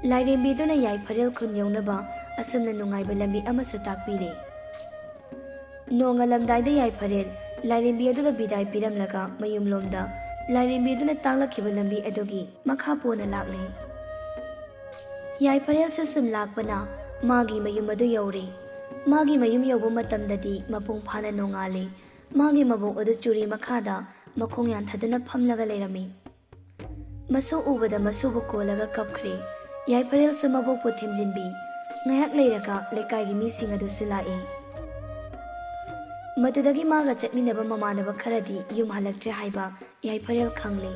ꯂꯥꯏꯔꯦꯝꯕꯤꯗꯨꯅ ꯌꯥꯏꯐꯔꯦꯜ ꯈꯨꯟ ꯌꯧꯅꯕ ꯑꯁꯨꯝꯅ ꯅꯨꯡꯉꯥꯏꯕ ꯂꯝꯕꯤ ꯑꯃꯁꯨ ꯇꯥꯛꯄꯤꯔꯦ꯫ ꯅꯣꯡꯉꯥꯜꯂꯝꯗꯥꯏꯗ ꯌꯥꯏꯐꯔꯦꯜ ꯂꯥꯏꯔꯦꯝꯕꯤ ꯑꯗꯨꯗ ꯕꯤꯗꯥꯏ ꯄꯤꯔꯝꯂꯒ ꯃꯌꯨꯝꯂꯣꯝꯗ ꯂꯥꯏꯔꯦꯝꯕꯤꯗꯨꯅ ꯇꯥꯛꯂꯛꯈꯤꯕ ꯂꯝꯕꯤ ꯑꯗꯨꯒꯤ ꯃꯈꯥ ꯄꯣꯟꯅ ꯂꯥꯛꯂꯦ꯫ ꯌꯥꯏꯐꯔꯦꯜꯁꯨ ꯁꯨꯝ ꯂꯥꯛꯄꯅ ꯃꯥꯒꯤ ꯃꯌꯨꯝ ꯑꯗꯨ ꯌꯧꯔꯦ꯫ ꯃꯥꯒꯤ ꯃꯌꯨꯝ ꯌꯧꯕ ꯃꯇꯝꯗꯗꯤ ꯃꯄꯨꯡ ꯐꯥꯅ ꯅꯣꯡꯉꯥꯜꯂꯦ꯫ ꯃꯥꯒꯤ ꯃꯕꯣꯛ ꯑꯗꯨ ꯆꯨꯔꯤ ꯃꯈꯥꯗ ꯃꯈꯣꯡ ꯌꯥꯟꯊꯗꯨꯅ ꯐꯝꯂꯒ ꯂꯩꯔꯝꯃꯤ꯫ ꯃꯁꯨ ꯎꯕꯗ ꯃꯁꯨꯕꯨ ꯀꯣꯜꯂꯒ ꯀꯞꯈ꯭ꯔꯦ꯫ ꯌꯥꯏꯐꯔꯦꯜꯁꯨ ꯃꯕꯣꯛꯄꯨ ꯊꯦꯝꯖꯤꯟꯕꯤ꯫ ꯉꯥꯏꯍꯥꯛ ꯂꯩꯔꯒ ꯂꯩꯀꯥꯏꯒꯤ ꯃꯤꯁꯤꯡ ꯑꯗꯨꯁꯨ ꯂꯥꯛꯏ꯫ ꯃꯗꯨꯗꯒꯤ ꯃꯥꯒ ꯆꯠꯃꯤꯟꯅꯕ ꯃꯃꯥꯟꯅꯕ ꯈꯔꯗꯤ ꯌꯨꯝ ꯍꯜꯂꯛꯇ꯭ꯔꯦ ꯍꯥꯏꯕ ꯌꯥꯏꯐꯔꯦꯜ ꯈꯪꯂꯦ꯫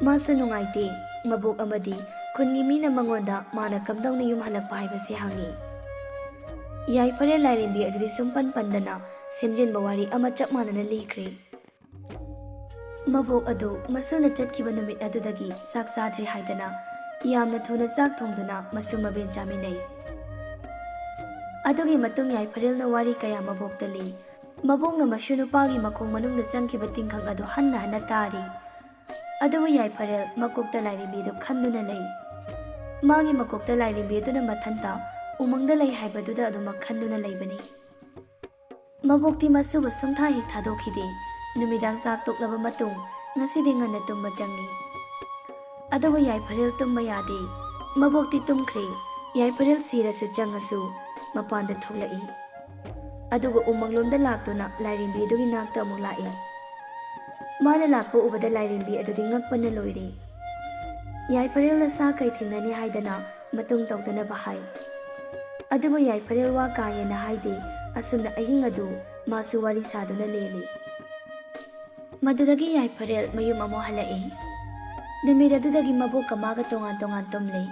ꯃꯥꯁꯨ ꯅꯨꯡꯉꯥꯏꯇꯦ꯫ ꯃꯕꯣꯛ ꯑꯃꯗꯤ ꯈꯨꯟꯒꯤ ꯃꯤꯅ ꯃꯉꯣꯟꯗ ꯃꯥꯅ ꯀꯝꯗꯧꯅ ꯌꯨꯝ ꯍꯜꯂꯛꯄ ꯍꯥꯏꯕꯁꯤ ꯍꯪꯉꯤ꯫ ꯌꯥꯏꯐꯔꯦꯜ ꯂꯥꯏꯔꯦꯝꯕꯤ ꯑꯗꯨꯗꯤ ꯁꯨꯝꯄꯟ ꯄꯟꯗꯅ ꯁꯦꯝꯖꯤꯟꯕ ꯋꯥꯔꯤ ꯑꯃ ꯆꯞ ꯃꯥꯟꯅꯅ ꯂꯤꯈ꯭ꯔꯦ꯫ ꯃꯕꯣꯛ ꯑꯗꯨ ꯃꯁꯨꯅ ꯆꯠꯈꯤꯕ ꯅꯨꯃꯤꯠ ꯑꯗꯨꯗꯒꯤ ꯆꯥꯛ ꯆꯥꯗ꯭ꯔꯤ ꯍꯥꯏꯗꯅ ꯌꯥꯝꯅ ꯊꯨꯅ ꯆꯥꯛ ꯊꯣꯡꯗꯨꯅ ꯃꯁꯨ ꯃꯕꯦꯟ ꯆꯥꯃꯤꯟꯅꯩ꯫ ꯑꯗꯨꯒꯤ ꯃꯇꯨꯡ ꯌꯥꯏꯐꯔꯦꯜꯅ ꯋꯥꯔꯤ ꯀꯌꯥ ꯃꯕꯣꯛꯇ ꯂꯤ꯫ ꯃꯕꯣꯛꯅ ꯃꯁꯨ ꯅꯨꯄꯥꯒꯤ ꯃꯈꯣꯡ ꯃꯅꯨꯡꯗ ꯆꯪꯈꯤꯕ ꯇꯤꯡꯈꯪ ꯑꯗꯨ ꯍꯟꯅ ꯍꯟꯅ ꯇꯥꯔꯤ꯫ ꯑꯗꯨꯕꯨ ꯌꯥꯏꯐꯔꯦꯜ ꯃꯀꯣꯛꯇ ꯂꯥꯏꯔꯦꯝꯕꯤꯗꯨ ꯈꯟꯗꯨꯅ ꯂꯩ꯫ ꯃꯥꯒꯤ ꯃꯀꯣꯛꯇ ꯂꯥꯏꯔꯦꯝꯕꯤ ꯑꯗꯨꯅ ꯃꯊꯟꯇ ꯎꯃꯪꯗ ꯂꯩ ꯍꯥꯏꯕꯗꯨꯗ ꯑꯗꯨꯃꯛ ꯈꯟꯗꯨꯅ ꯂꯩꯕꯅꯤ꯫ ꯃꯕꯣꯛꯇꯤ ꯃꯁꯨꯕꯨ ꯁꯨꯡꯊꯥ ꯍꯦꯛ ꯊꯥꯗꯣꯛꯈꯤꯗꯦ꯫ ꯅꯨꯃꯤꯗꯥꯡ ꯆꯥꯛ ꯇꯣꯛꯂꯕ ꯃꯇꯨꯡ ꯉꯁꯤꯗꯤ ꯉꯟꯅ ꯇꯨꯝꯕ ꯆꯪꯏ꯫ ꯑꯗꯨꯕꯨ ꯌꯥꯏꯐꯔꯦꯜ ꯇꯨꯝꯕ ꯌꯥꯗꯦ꯫ ꯃꯕꯣꯛꯇꯤ ꯇꯨꯝꯈ꯭ꯔꯦ꯫ ꯌꯥꯏꯐꯔꯦꯜ ꯁꯤꯔꯁꯨ ꯆꯪꯉꯁꯨ ꯃꯄꯥꯟꯗ ꯊꯣꯛꯂꯛꯏ꯫ ꯑꯗꯨꯒ ꯎꯃꯪꯂꯣꯝꯗ ꯂꯥꯛꯇꯨꯅ ꯂꯥꯏꯔꯦꯝꯕꯤ ꯑꯗꯨꯒꯤ ꯅꯥꯛꯇ ꯑꯃꯨꯛ ꯂꯥꯛꯏ꯫ ꯃꯥꯅ ꯂꯥꯛꯄ ꯎꯕꯗ ꯂꯥꯏꯔꯦꯝꯕꯤ ꯑꯗꯨꯗꯤ ꯉꯛꯄꯅ ꯂꯣꯏꯔꯦ꯫ ꯌꯥꯏꯐꯔꯦꯜꯅ ꯁꯥ ꯀꯩ ꯊꯦꯡꯅꯅꯤ ꯍꯥꯏꯗꯅ ꯃꯇꯨꯡ ꯇꯧꯗꯅꯕ ꯍꯥꯏ꯫ ꯑꯗꯨꯕꯨ ꯌꯥꯏꯐꯔꯦꯜ ꯋꯥ ꯀꯥ ꯍꯦꯟꯅ ꯍꯥꯏꯗꯦ꯫ ꯑꯁꯨꯝꯅ ꯑꯍꯤꯡ ꯑꯗꯨ ꯃꯥꯁꯨ ꯋꯥꯔꯤ ꯁꯥꯗꯨꯅ ꯂꯦꯜꯂꯤ꯫ ꯃꯗꯨꯗꯒꯤ ꯌꯥꯏꯐꯔꯦꯜ ꯃꯌꯨꯝ ꯑꯃꯨꯛ ꯍꯜꯂꯛꯏ꯫ ꯅꯨꯃꯤꯠ ꯑꯗꯨꯗꯒꯤ ꯃꯕꯣꯛꯀ ꯃꯥꯒ ꯇꯣꯉꯥꯟ ꯇꯣꯉꯥꯟ ꯇꯨꯝꯂꯦ꯫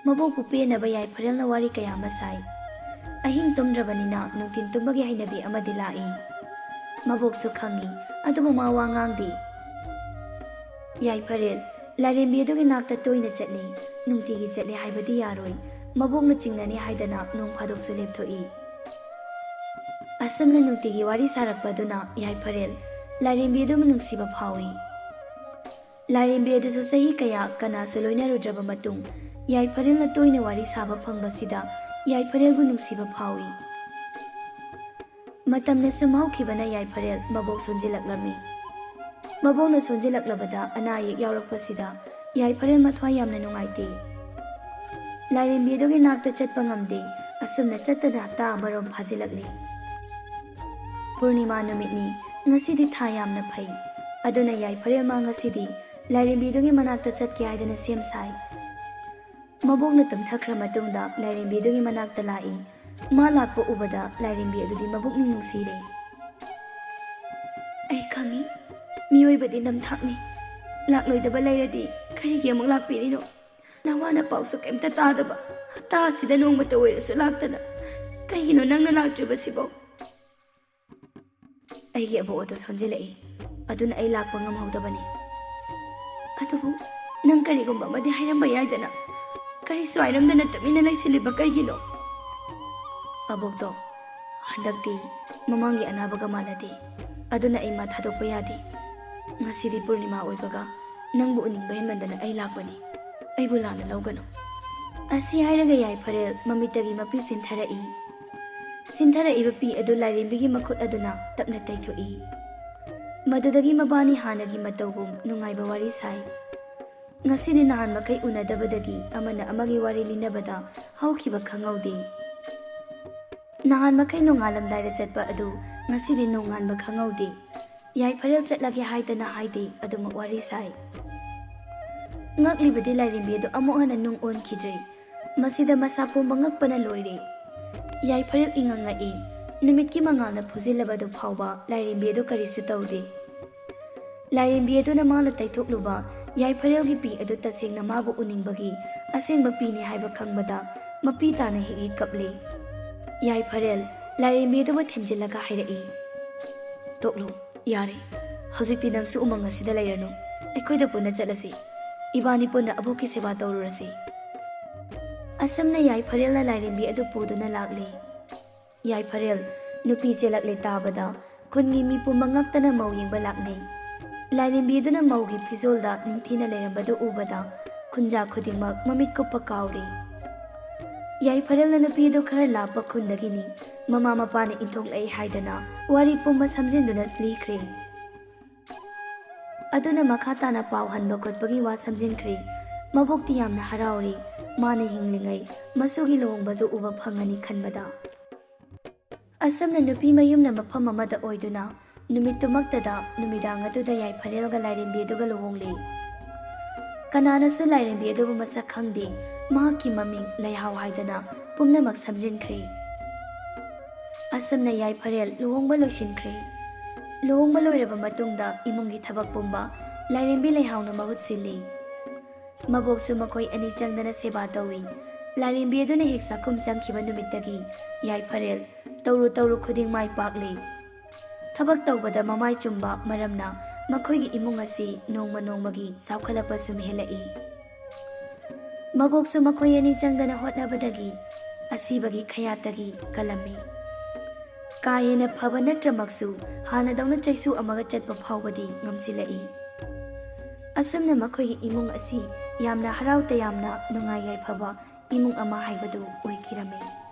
ꯃꯕꯣꯛꯄꯨ ꯄꯦꯟꯅꯕ ꯌꯥꯏꯐꯔꯦꯜꯅ ꯋꯥꯔꯤ ꯀꯌꯥ ꯑꯃ ꯁꯥꯏ꯫ ꯑꯍꯤꯡ ꯇꯨꯝꯗ꯭ꯔꯕꯅꯤꯅ ꯅꯨꯡꯊꯤꯟ ꯇꯨꯝꯕꯒꯤ ꯍꯩꯅꯕꯤ ꯑꯃꯗꯤ ꯂꯥꯛꯏ꯫ ꯃꯕꯣꯛꯁꯨ ꯈꯪꯏ, ꯑꯗꯨꯕꯨ ꯃꯥ ꯋꯥ ꯉꯥꯡꯗꯦ꯫ ꯌꯥꯏꯐꯔꯦꯜ, ꯂꯥꯏꯔꯦꯝꯕꯤ ꯑꯗꯨꯒꯤ ꯅꯥꯛꯇ ꯇꯣꯏꯅ ꯆꯠꯂꯤ꯫ ꯅꯨꯡꯇꯤꯒꯤ ꯆꯠꯂꯤ ꯍꯥꯏꯕꯗꯤ ꯌꯥꯔꯣꯏ꯫ ꯃꯕꯣꯛꯅ ꯆꯤꯡꯅꯅꯤ ꯍꯥꯏꯗꯅ ꯅꯣꯡ ꯐꯥꯗꯣꯛꯁꯨ ꯂꯦꯞꯊꯣꯛꯏ꯫ ꯑꯁꯨꯝꯅ ꯅꯨꯡꯇꯤꯒꯤ ꯋꯥꯔꯤ ꯁꯥꯔꯛꯄ ꯑꯗꯨꯅ ꯌꯥꯏꯐꯔꯦꯜ ꯂꯥꯏꯔꯦꯝꯕꯤ ꯑꯗꯨꯕꯨ ꯅꯨꯡꯁꯤꯕ ꯐꯥꯎꯏ꯫ ꯂꯥꯏꯔꯦꯝꯕꯤ ꯑꯗꯨꯁꯨ ꯆꯍꯤ ꯀꯌꯥ ꯀꯅꯥꯁꯨ ꯂꯣꯏꯅꯔꯨꯗ꯭ꯔꯕ ꯃꯇꯨꯡ, ꯌꯥꯏꯐꯔꯦꯜꯅ ꯇꯣꯏꯅ ꯋꯥꯔꯤ ꯁꯥꯕ ꯐꯪꯕꯁꯤꯗ ꯌꯥꯏꯐꯔꯦꯜꯕꯨ ꯅꯨꯡꯁꯤꯕ ꯐꯥꯎꯏ꯫ ꯃꯇꯝꯅ ꯁꯨꯝ ꯍꯧꯈꯤꯕꯅ ꯌꯥꯏꯐꯔꯦꯜ ꯃꯕꯣꯛ ꯁꯣꯟꯖꯤꯜꯂꯛꯂꯝꯃꯤ꯫ ꯃꯕꯣꯛꯅ ꯁꯣꯟꯖꯤꯜꯂꯛꯂꯕꯗ ꯑꯅꯥ ꯑꯌꯦꯛ ꯌꯥꯎꯔꯛꯄꯁꯤꯗ ꯌꯥꯏꯐꯔꯦꯜ ꯃꯊ꯭ꯋꯥꯏ ꯌꯥꯝꯅ ꯅꯨꯡꯉꯥꯏꯇꯦ꯫ ꯂꯥꯏꯔꯦꯝꯕꯤ ꯑꯗꯨꯒꯤ ꯅꯥꯛꯇ ꯆꯠꯄ ꯉꯝꯗꯦ꯫ ꯑꯁꯨꯝꯅ ꯆꯠꯇꯅ ꯍꯞꯇꯥ ꯑꯃꯔꯣꯝ ꯐꯥꯖꯤꯜꯂꯛꯂꯤ꯫ ꯄꯨꯔꯅꯤꯃꯥ ꯅꯨꯃꯤꯠꯅꯤ꯫ ꯉꯁꯤꯗꯤ ꯊꯥ ꯌꯥꯝꯅ ꯐꯩ꯫ ꯑꯗꯨꯅ ꯌꯥꯏꯐꯔꯦꯜ ꯃꯥ ꯉꯁꯤꯗꯤ ꯂꯥꯏꯔꯦꯝꯕꯤꯗꯨꯒꯤ ꯃꯅꯥꯛꯇ ꯆꯠꯀꯦ ꯍꯥꯏꯗꯅ ꯁꯦꯝ ꯁꯥꯏ꯫ ꯃꯕꯣꯛꯅ ꯇꯨꯝꯊꯈ꯭ꯔ ꯃꯇꯨꯡꯗ ꯂꯥꯏꯔꯦꯝꯕꯤꯗꯨꯒꯤ ꯃꯅꯥꯛꯇ ꯂꯥꯛꯏ꯫ ꯃꯥ ꯂꯥꯛꯄ ꯎꯕꯗ ꯂꯥꯏꯔꯦꯝꯕꯤ ꯑꯗꯨꯗꯤ ꯃꯕꯨꯛꯅꯤꯡ ꯅꯨꯡꯁꯤꯔꯦ꯫ "ꯑꯩ ꯈꯪꯏ, ꯃꯤꯑꯣꯏꯕꯗꯤ ꯅꯝꯊꯥꯛꯅꯤ꯫ ꯂꯥꯛꯂꯣꯏꯗꯕ ꯂꯩꯔꯗꯤ ꯀꯔꯤꯒꯤ ꯑꯃꯨꯛ ꯂꯥꯛꯄꯤꯔꯤꯅꯣ? ꯅꯋꯥ ꯅꯄꯥꯎꯁꯨ ꯀꯩꯝꯇ ꯇꯥꯗꯕ, ꯍꯞꯇꯥ ꯑꯁꯤꯗ ꯅꯣꯡꯃꯇ ꯑꯣꯏꯔꯁꯨ ꯂꯥꯛꯇꯅ ꯀꯩꯒꯤꯅꯣ ꯅꯪꯅ ꯂꯥꯛꯇ꯭ꯔꯤꯕꯁꯤꯕꯣ?" "ꯑꯩꯒꯤ ꯑꯕꯣꯛ ꯑꯗꯨ ꯁꯣꯟꯖꯤꯜꯂꯛꯏ, ꯑꯗꯨꯅ ꯑꯩ ꯂꯥꯛꯄ ꯉꯝꯍꯧꯗꯕꯅꯤ꯫ ꯑꯗꯨꯕꯨ ꯅꯪ ꯀꯔꯤꯒꯨꯝꯕ ꯑꯃꯗꯤ ꯍꯥꯏꯔꯝꯕ ꯌꯥꯏꯗꯅ, ꯀꯔꯤꯁꯨ ꯍꯥꯏꯔꯝꯗꯅ ꯇꯨꯃꯤꯟꯅ ꯂꯩꯁꯤꯜꯂꯤꯕ ꯀꯩꯒꯤꯅꯣ?" "ꯑꯕꯣꯛꯇꯣ ꯍꯟꯗꯛꯇꯤ ꯃꯃꯥꯡꯒꯤ ꯑꯅꯥꯕꯒ ꯃꯥꯟꯅꯗꯦ, ꯑꯗꯨꯅ ꯑꯩ ꯃꯥ ꯊꯥꯗꯣꯛꯄ ꯌꯥꯗꯦ꯫ ꯉꯁꯤꯗꯤ ꯄꯨꯔꯅꯤꯃꯥ ꯑꯣꯏꯕꯒ ꯅꯪꯕꯨ ꯎꯅꯤꯡꯕ ꯍꯦꯟꯃꯟꯗꯅ ꯑꯩ ꯂꯥꯛꯄꯅꯤ꯫ ꯑꯩꯕꯨ ꯂꯥꯟꯅ ꯂꯧꯒꯅꯨ꯫" ꯑꯁꯤ ꯍꯥꯏꯔꯒ ꯌꯥꯏꯐꯔꯦꯜ ꯃꯃꯤꯠꯇꯒꯤ ꯃꯄꯤ ꯆꯤꯟꯊꯔꯛꯏ꯫ ꯆꯤꯟꯊꯔꯛꯏꯕ ꯄꯤ ꯑꯗꯨ ꯂꯥꯏꯔꯦꯝꯕꯤꯒꯤ ꯃꯈꯨꯠ ꯑꯗꯨꯅ ꯇꯞꯅ ꯇꯩꯊꯣꯛꯏ꯫ ꯃꯗꯨꯗꯒꯤ ꯃꯕꯥꯅꯤ ꯍꯥꯟꯅꯒꯤ ꯃꯇꯧꯒꯨꯝ ꯅꯨꯡꯉꯥꯏꯕ ꯋꯥꯔꯤ ꯁꯥꯏ꯫ ꯉꯁꯤꯗꯤ ꯅꯍꯥꯟ ꯃꯈꯩ ꯎꯅꯗꯕꯗꯒꯤ ꯑꯃꯅ ꯑꯃꯒꯤ ꯋꯥꯔꯤ ꯂꯤꯅꯕꯗ ꯍꯧꯈꯤꯕ ꯈꯪꯍꯧꯗꯦ꯫ ꯅꯍꯥꯟ ꯃꯈꯩ ꯅꯣꯡꯉꯥꯜꯂꯝꯗꯥꯏꯗ ꯆꯠꯄ ꯑꯗꯨ ꯉꯁꯤꯗꯤ ꯅꯣꯡꯉꯥꯟꯕ ꯈꯪꯍꯧꯗꯦ꯫ ꯌꯥꯏꯐꯔꯦꯜ ꯆꯠꯂꯒꯦ ꯍꯥꯏꯗꯅ ꯍꯥꯏꯗꯦ, ꯑꯗꯨꯃꯛ ꯋꯥꯔꯤ ꯁꯥꯏ꯫ ꯉꯛꯂꯤꯕꯗꯤ ꯂꯥꯏꯔꯦꯝꯕꯤ ꯑꯗꯨ ꯑꯃꯨꯛ ꯍꯟꯅ ꯅꯨꯡ ꯑꯣꯟꯈꯤꯗ꯭ꯔꯦ꯫ ꯃꯁꯤꯗ ꯃꯁꯥ ꯄꯨꯝꯕ ꯉꯛꯄꯅ ꯂꯣꯏꯔꯦ꯫ ꯌꯥꯏꯐꯔꯦꯜ ꯏꯉꯛ ꯉꯛꯏ꯫ ꯅꯨꯃꯤꯠꯀꯤ ꯃꯉꯥꯜꯅ ꯐꯨꯖꯤꯜꯂꯕꯗꯨ ꯐꯥꯎꯕ ꯂꯥꯏꯔꯦꯝꯕꯤ ꯑꯗꯨ ꯀꯔꯤꯁꯨ ꯇꯧꯗꯦ꯫ ꯂꯥꯏꯔꯦꯝꯕꯤ ꯑꯗꯨꯅ ꯃꯥꯅ ꯇꯩꯊꯣꯛꯂꯨꯕ ꯌꯥꯏꯐꯔꯦꯜꯒꯤ ꯄꯤ ꯑꯗꯨ ꯇꯁꯦꯡꯅ ꯃꯥꯕꯨ ꯎꯅꯤꯡꯕꯒꯤ ꯑꯁꯦꯡꯕ ꯄꯤꯅꯤ ꯍꯥꯏꯕ ꯈꯪꯕꯗ ꯃꯄꯤ ꯇꯥꯅ ꯍꯦꯛ ꯍꯦꯛ ꯀꯞꯂꯤ꯫ ꯌꯥꯏꯐꯔꯦꯜ ꯂꯥꯏꯔꯦꯝꯕꯤ ꯑꯗꯨꯕꯨ ꯊꯦꯝꯖꯤꯜꯂꯒ ꯍꯥꯏꯔꯛꯏ, "ꯇꯣꯛꯂꯣ, ꯌꯥꯔꯦ꯫ ꯍꯧꯖꯤꯛꯇꯤ ꯅꯪꯁꯨ ꯎꯃꯪ ꯑꯁꯤꯗ ꯂꯩꯔꯅꯨ꯫ ꯑꯩꯈꯣꯏꯗ ꯄꯨꯟꯅ ꯆꯠꯂꯁꯤ꯫ ꯏꯕꯥꯅꯤ ꯄꯨꯟꯅ ꯑꯕꯣꯛꯀꯤ ꯁꯦꯕꯥ ꯇꯧꯔꯨꯔꯁꯤ"꯫ ꯑꯁꯨꯝꯅ ꯌꯥꯏꯐꯔꯦꯜꯅ ꯂꯥꯏꯔꯦꯝꯕꯤ ꯑꯗꯨ ꯄꯨꯗꯨꯅ ꯂꯥꯛꯂꯤ꯫ ꯌꯥꯏꯐꯔꯦꯜ ꯅꯨꯄꯤ ꯆꯦꯜꯂꯛꯂꯦ ꯇꯥꯕꯗ ꯈꯨꯟꯒꯤ ꯃꯤ ꯄꯨꯝꯕ ꯉꯛꯇꯅ ꯃꯧ ꯌꯦꯡꯕ ꯂꯥꯛꯅꯩ꯫ ꯂꯥꯏꯔꯦꯝꯕꯤ ꯑꯗꯨꯅ ꯃꯧꯒꯤ ꯐꯤꯖꯣꯜꯗ ꯅꯤꯡꯊꯤꯅ ꯂꯩꯔꯝꯕꯗꯨ ꯎꯕꯗ ꯈꯨꯟꯖꯥ ꯈꯨꯗꯤꯡꯃꯛ ꯃꯃꯤꯠ ꯀꯨꯞꯄ ꯀꯥꯎꯔꯦ꯫ ꯌꯥꯏꯐꯔꯦꯜꯅ ꯅꯨꯄꯤ ꯑꯗꯨ ꯈꯔ ꯂꯥꯞꯄ ꯈꯨꯟꯗꯒꯤꯅꯤ, ꯃꯃꯥ ꯃꯄꯥꯅ ꯏꯟꯊꯣꯛꯂꯛꯏ ꯍꯥꯏꯗꯅ ꯋꯥꯔꯤ ꯄꯨꯝꯕ ꯁꯝꯖꯤꯟꯗꯨꯅ ꯂꯤꯈ꯭ꯔꯦ꯫ ꯑꯗꯨꯅ ꯃꯈꯥ ꯇꯥꯅ ꯄꯥꯎ ꯍꯟꯕ ꯈꯣꯠꯄꯒꯤ ꯋꯥ ꯁꯝꯖꯤꯟꯈ꯭ꯔꯦ꯫ ꯃꯕꯣꯛꯇꯤ ꯌꯥꯝꯅ ꯍꯔꯥꯎꯔꯤ꯫ ꯃꯥꯅ ꯍꯤꯡꯂꯤꯉꯩ ꯃꯁꯨꯒꯤ ꯂꯨꯍꯣꯡꯕꯗꯨ ꯎꯕ ꯐꯪꯉꯅꯤ ꯈꯟꯕꯗ꯫ ꯑꯁꯨꯝꯅ ꯅꯨꯄꯤ ꯃꯌꯨꯝꯅ ꯃꯐꯝ ꯑꯃꯗ ꯑꯣꯏꯗꯨꯅ ꯅꯨꯃꯤꯠꯇꯨꯃꯛꯇꯗ ꯅꯨꯃꯤꯗꯥꯡ ꯑꯗꯨꯗ ꯌꯥꯏꯐꯔꯦꯜꯒ ꯂꯥꯏꯔꯦꯝꯕꯤ ꯑꯗꯨꯒ ꯂꯨꯍꯣꯡꯂꯤ꯫ ꯀꯅꯥꯅꯁꯨ ꯂꯥꯏꯔꯦꯝꯕꯤ ꯑꯗꯨꯕꯨ ꯃꯁꯛ ꯈꯪꯗꯦ꯫ ꯃꯍꯥꯛꯀꯤ ꯃꯃꯤꯡ ꯂꯩꯍꯥꯎ ꯍꯥꯏꯗꯅ ꯄꯨꯝꯅꯃꯛ ꯁꯝꯖꯤꯟꯈ꯭ꯔꯦ꯫ ꯑꯁꯨꯝꯅ ꯌꯥꯏꯐꯔꯦꯜ ꯂꯨꯍꯣꯡꯕ ꯂꯣꯏꯁꯤꯟꯈ꯭ꯔꯦ꯫ ꯂꯨꯍꯣꯡꯕ ꯂꯣꯏꯔꯕ ꯃꯇꯨꯡꯗ ꯏꯃꯨꯡꯒꯤ ꯊꯕꯛ ꯄꯨꯝꯕ ꯂꯥꯏꯔꯦꯝꯕꯤ ꯂꯩꯍꯥꯎꯅ ꯃꯍꯨꯠ ꯁꯤꯜꯂꯤ꯫ ꯃꯕꯣꯛꯁꯨ ꯃꯈꯣꯏ ꯑꯅꯤ ꯆꯪꯗꯅ ꯁꯦꯕꯥ ꯇꯧꯏ꯫ ꯂꯥꯏꯔꯦꯝꯕꯤ ꯑꯗꯨꯅ ꯍꯦꯛ ꯆꯥꯛꯈꯨꯝ ꯆꯪꯈꯤꯕ ꯅꯨꯃꯤꯠꯇꯒꯤ ꯌꯥꯏꯐꯔꯦꯜ ꯇꯧꯔꯨ ꯇꯧꯔꯨ ꯈꯨꯗꯤꯡ ꯃꯥꯏ ꯄꯥꯛꯂꯤ꯫ ꯊꯕꯛ ꯇꯧꯕꯗ ꯃꯃꯥꯏ ꯆꯨꯝꯕ ꯃꯔꯝꯅ ꯃꯈꯣꯏꯒꯤ ꯏꯃꯨꯡ ꯑꯁꯤ ꯅꯣꯡꯃ ꯅꯣꯡꯃꯒꯤ ꯆꯥꯎꯈꯠꯂꯛꯄ ꯁꯨꯝ ꯍꯦꯜꯂꯛꯏ꯫ ꯃꯕꯣꯛꯁꯨ ꯃꯈꯣꯏ ꯑꯅꯤ ꯆꯪꯗꯅ ꯍꯣꯠꯅꯕꯗꯒꯤ ꯑꯁꯤꯕꯒꯤ ꯈꯌꯥꯠꯇꯒꯤ ꯀꯜꯂꯝꯃꯤ꯫ ꯀꯥ ꯍꯦꯟꯅ ꯐꯕ ꯅꯠꯇ꯭ꯔꯃꯛꯁꯨ ꯍꯥꯟꯅꯗꯧꯅ ꯆꯩꯁꯨ ꯑꯃꯒ ꯆꯠꯄ ꯐꯥꯎꯕꯗꯤ ꯉꯝꯁꯤꯜꯂꯛꯏ꯫ ꯑꯁꯨꯝꯅ ꯃꯈꯣꯏꯒꯤ ꯏꯃꯨꯡ ꯑꯁꯤ ꯌꯥꯝꯅ ꯍꯔꯥꯎ ꯇꯌꯥꯝꯅ ꯅꯨꯡꯉꯥꯏ ꯌꯥꯏꯐꯕ ꯏꯃꯨꯡ ꯑꯃ ꯍꯥꯏꯕꯗꯨ ꯑꯣꯏꯈꯤꯔꯝꯃꯤ꯫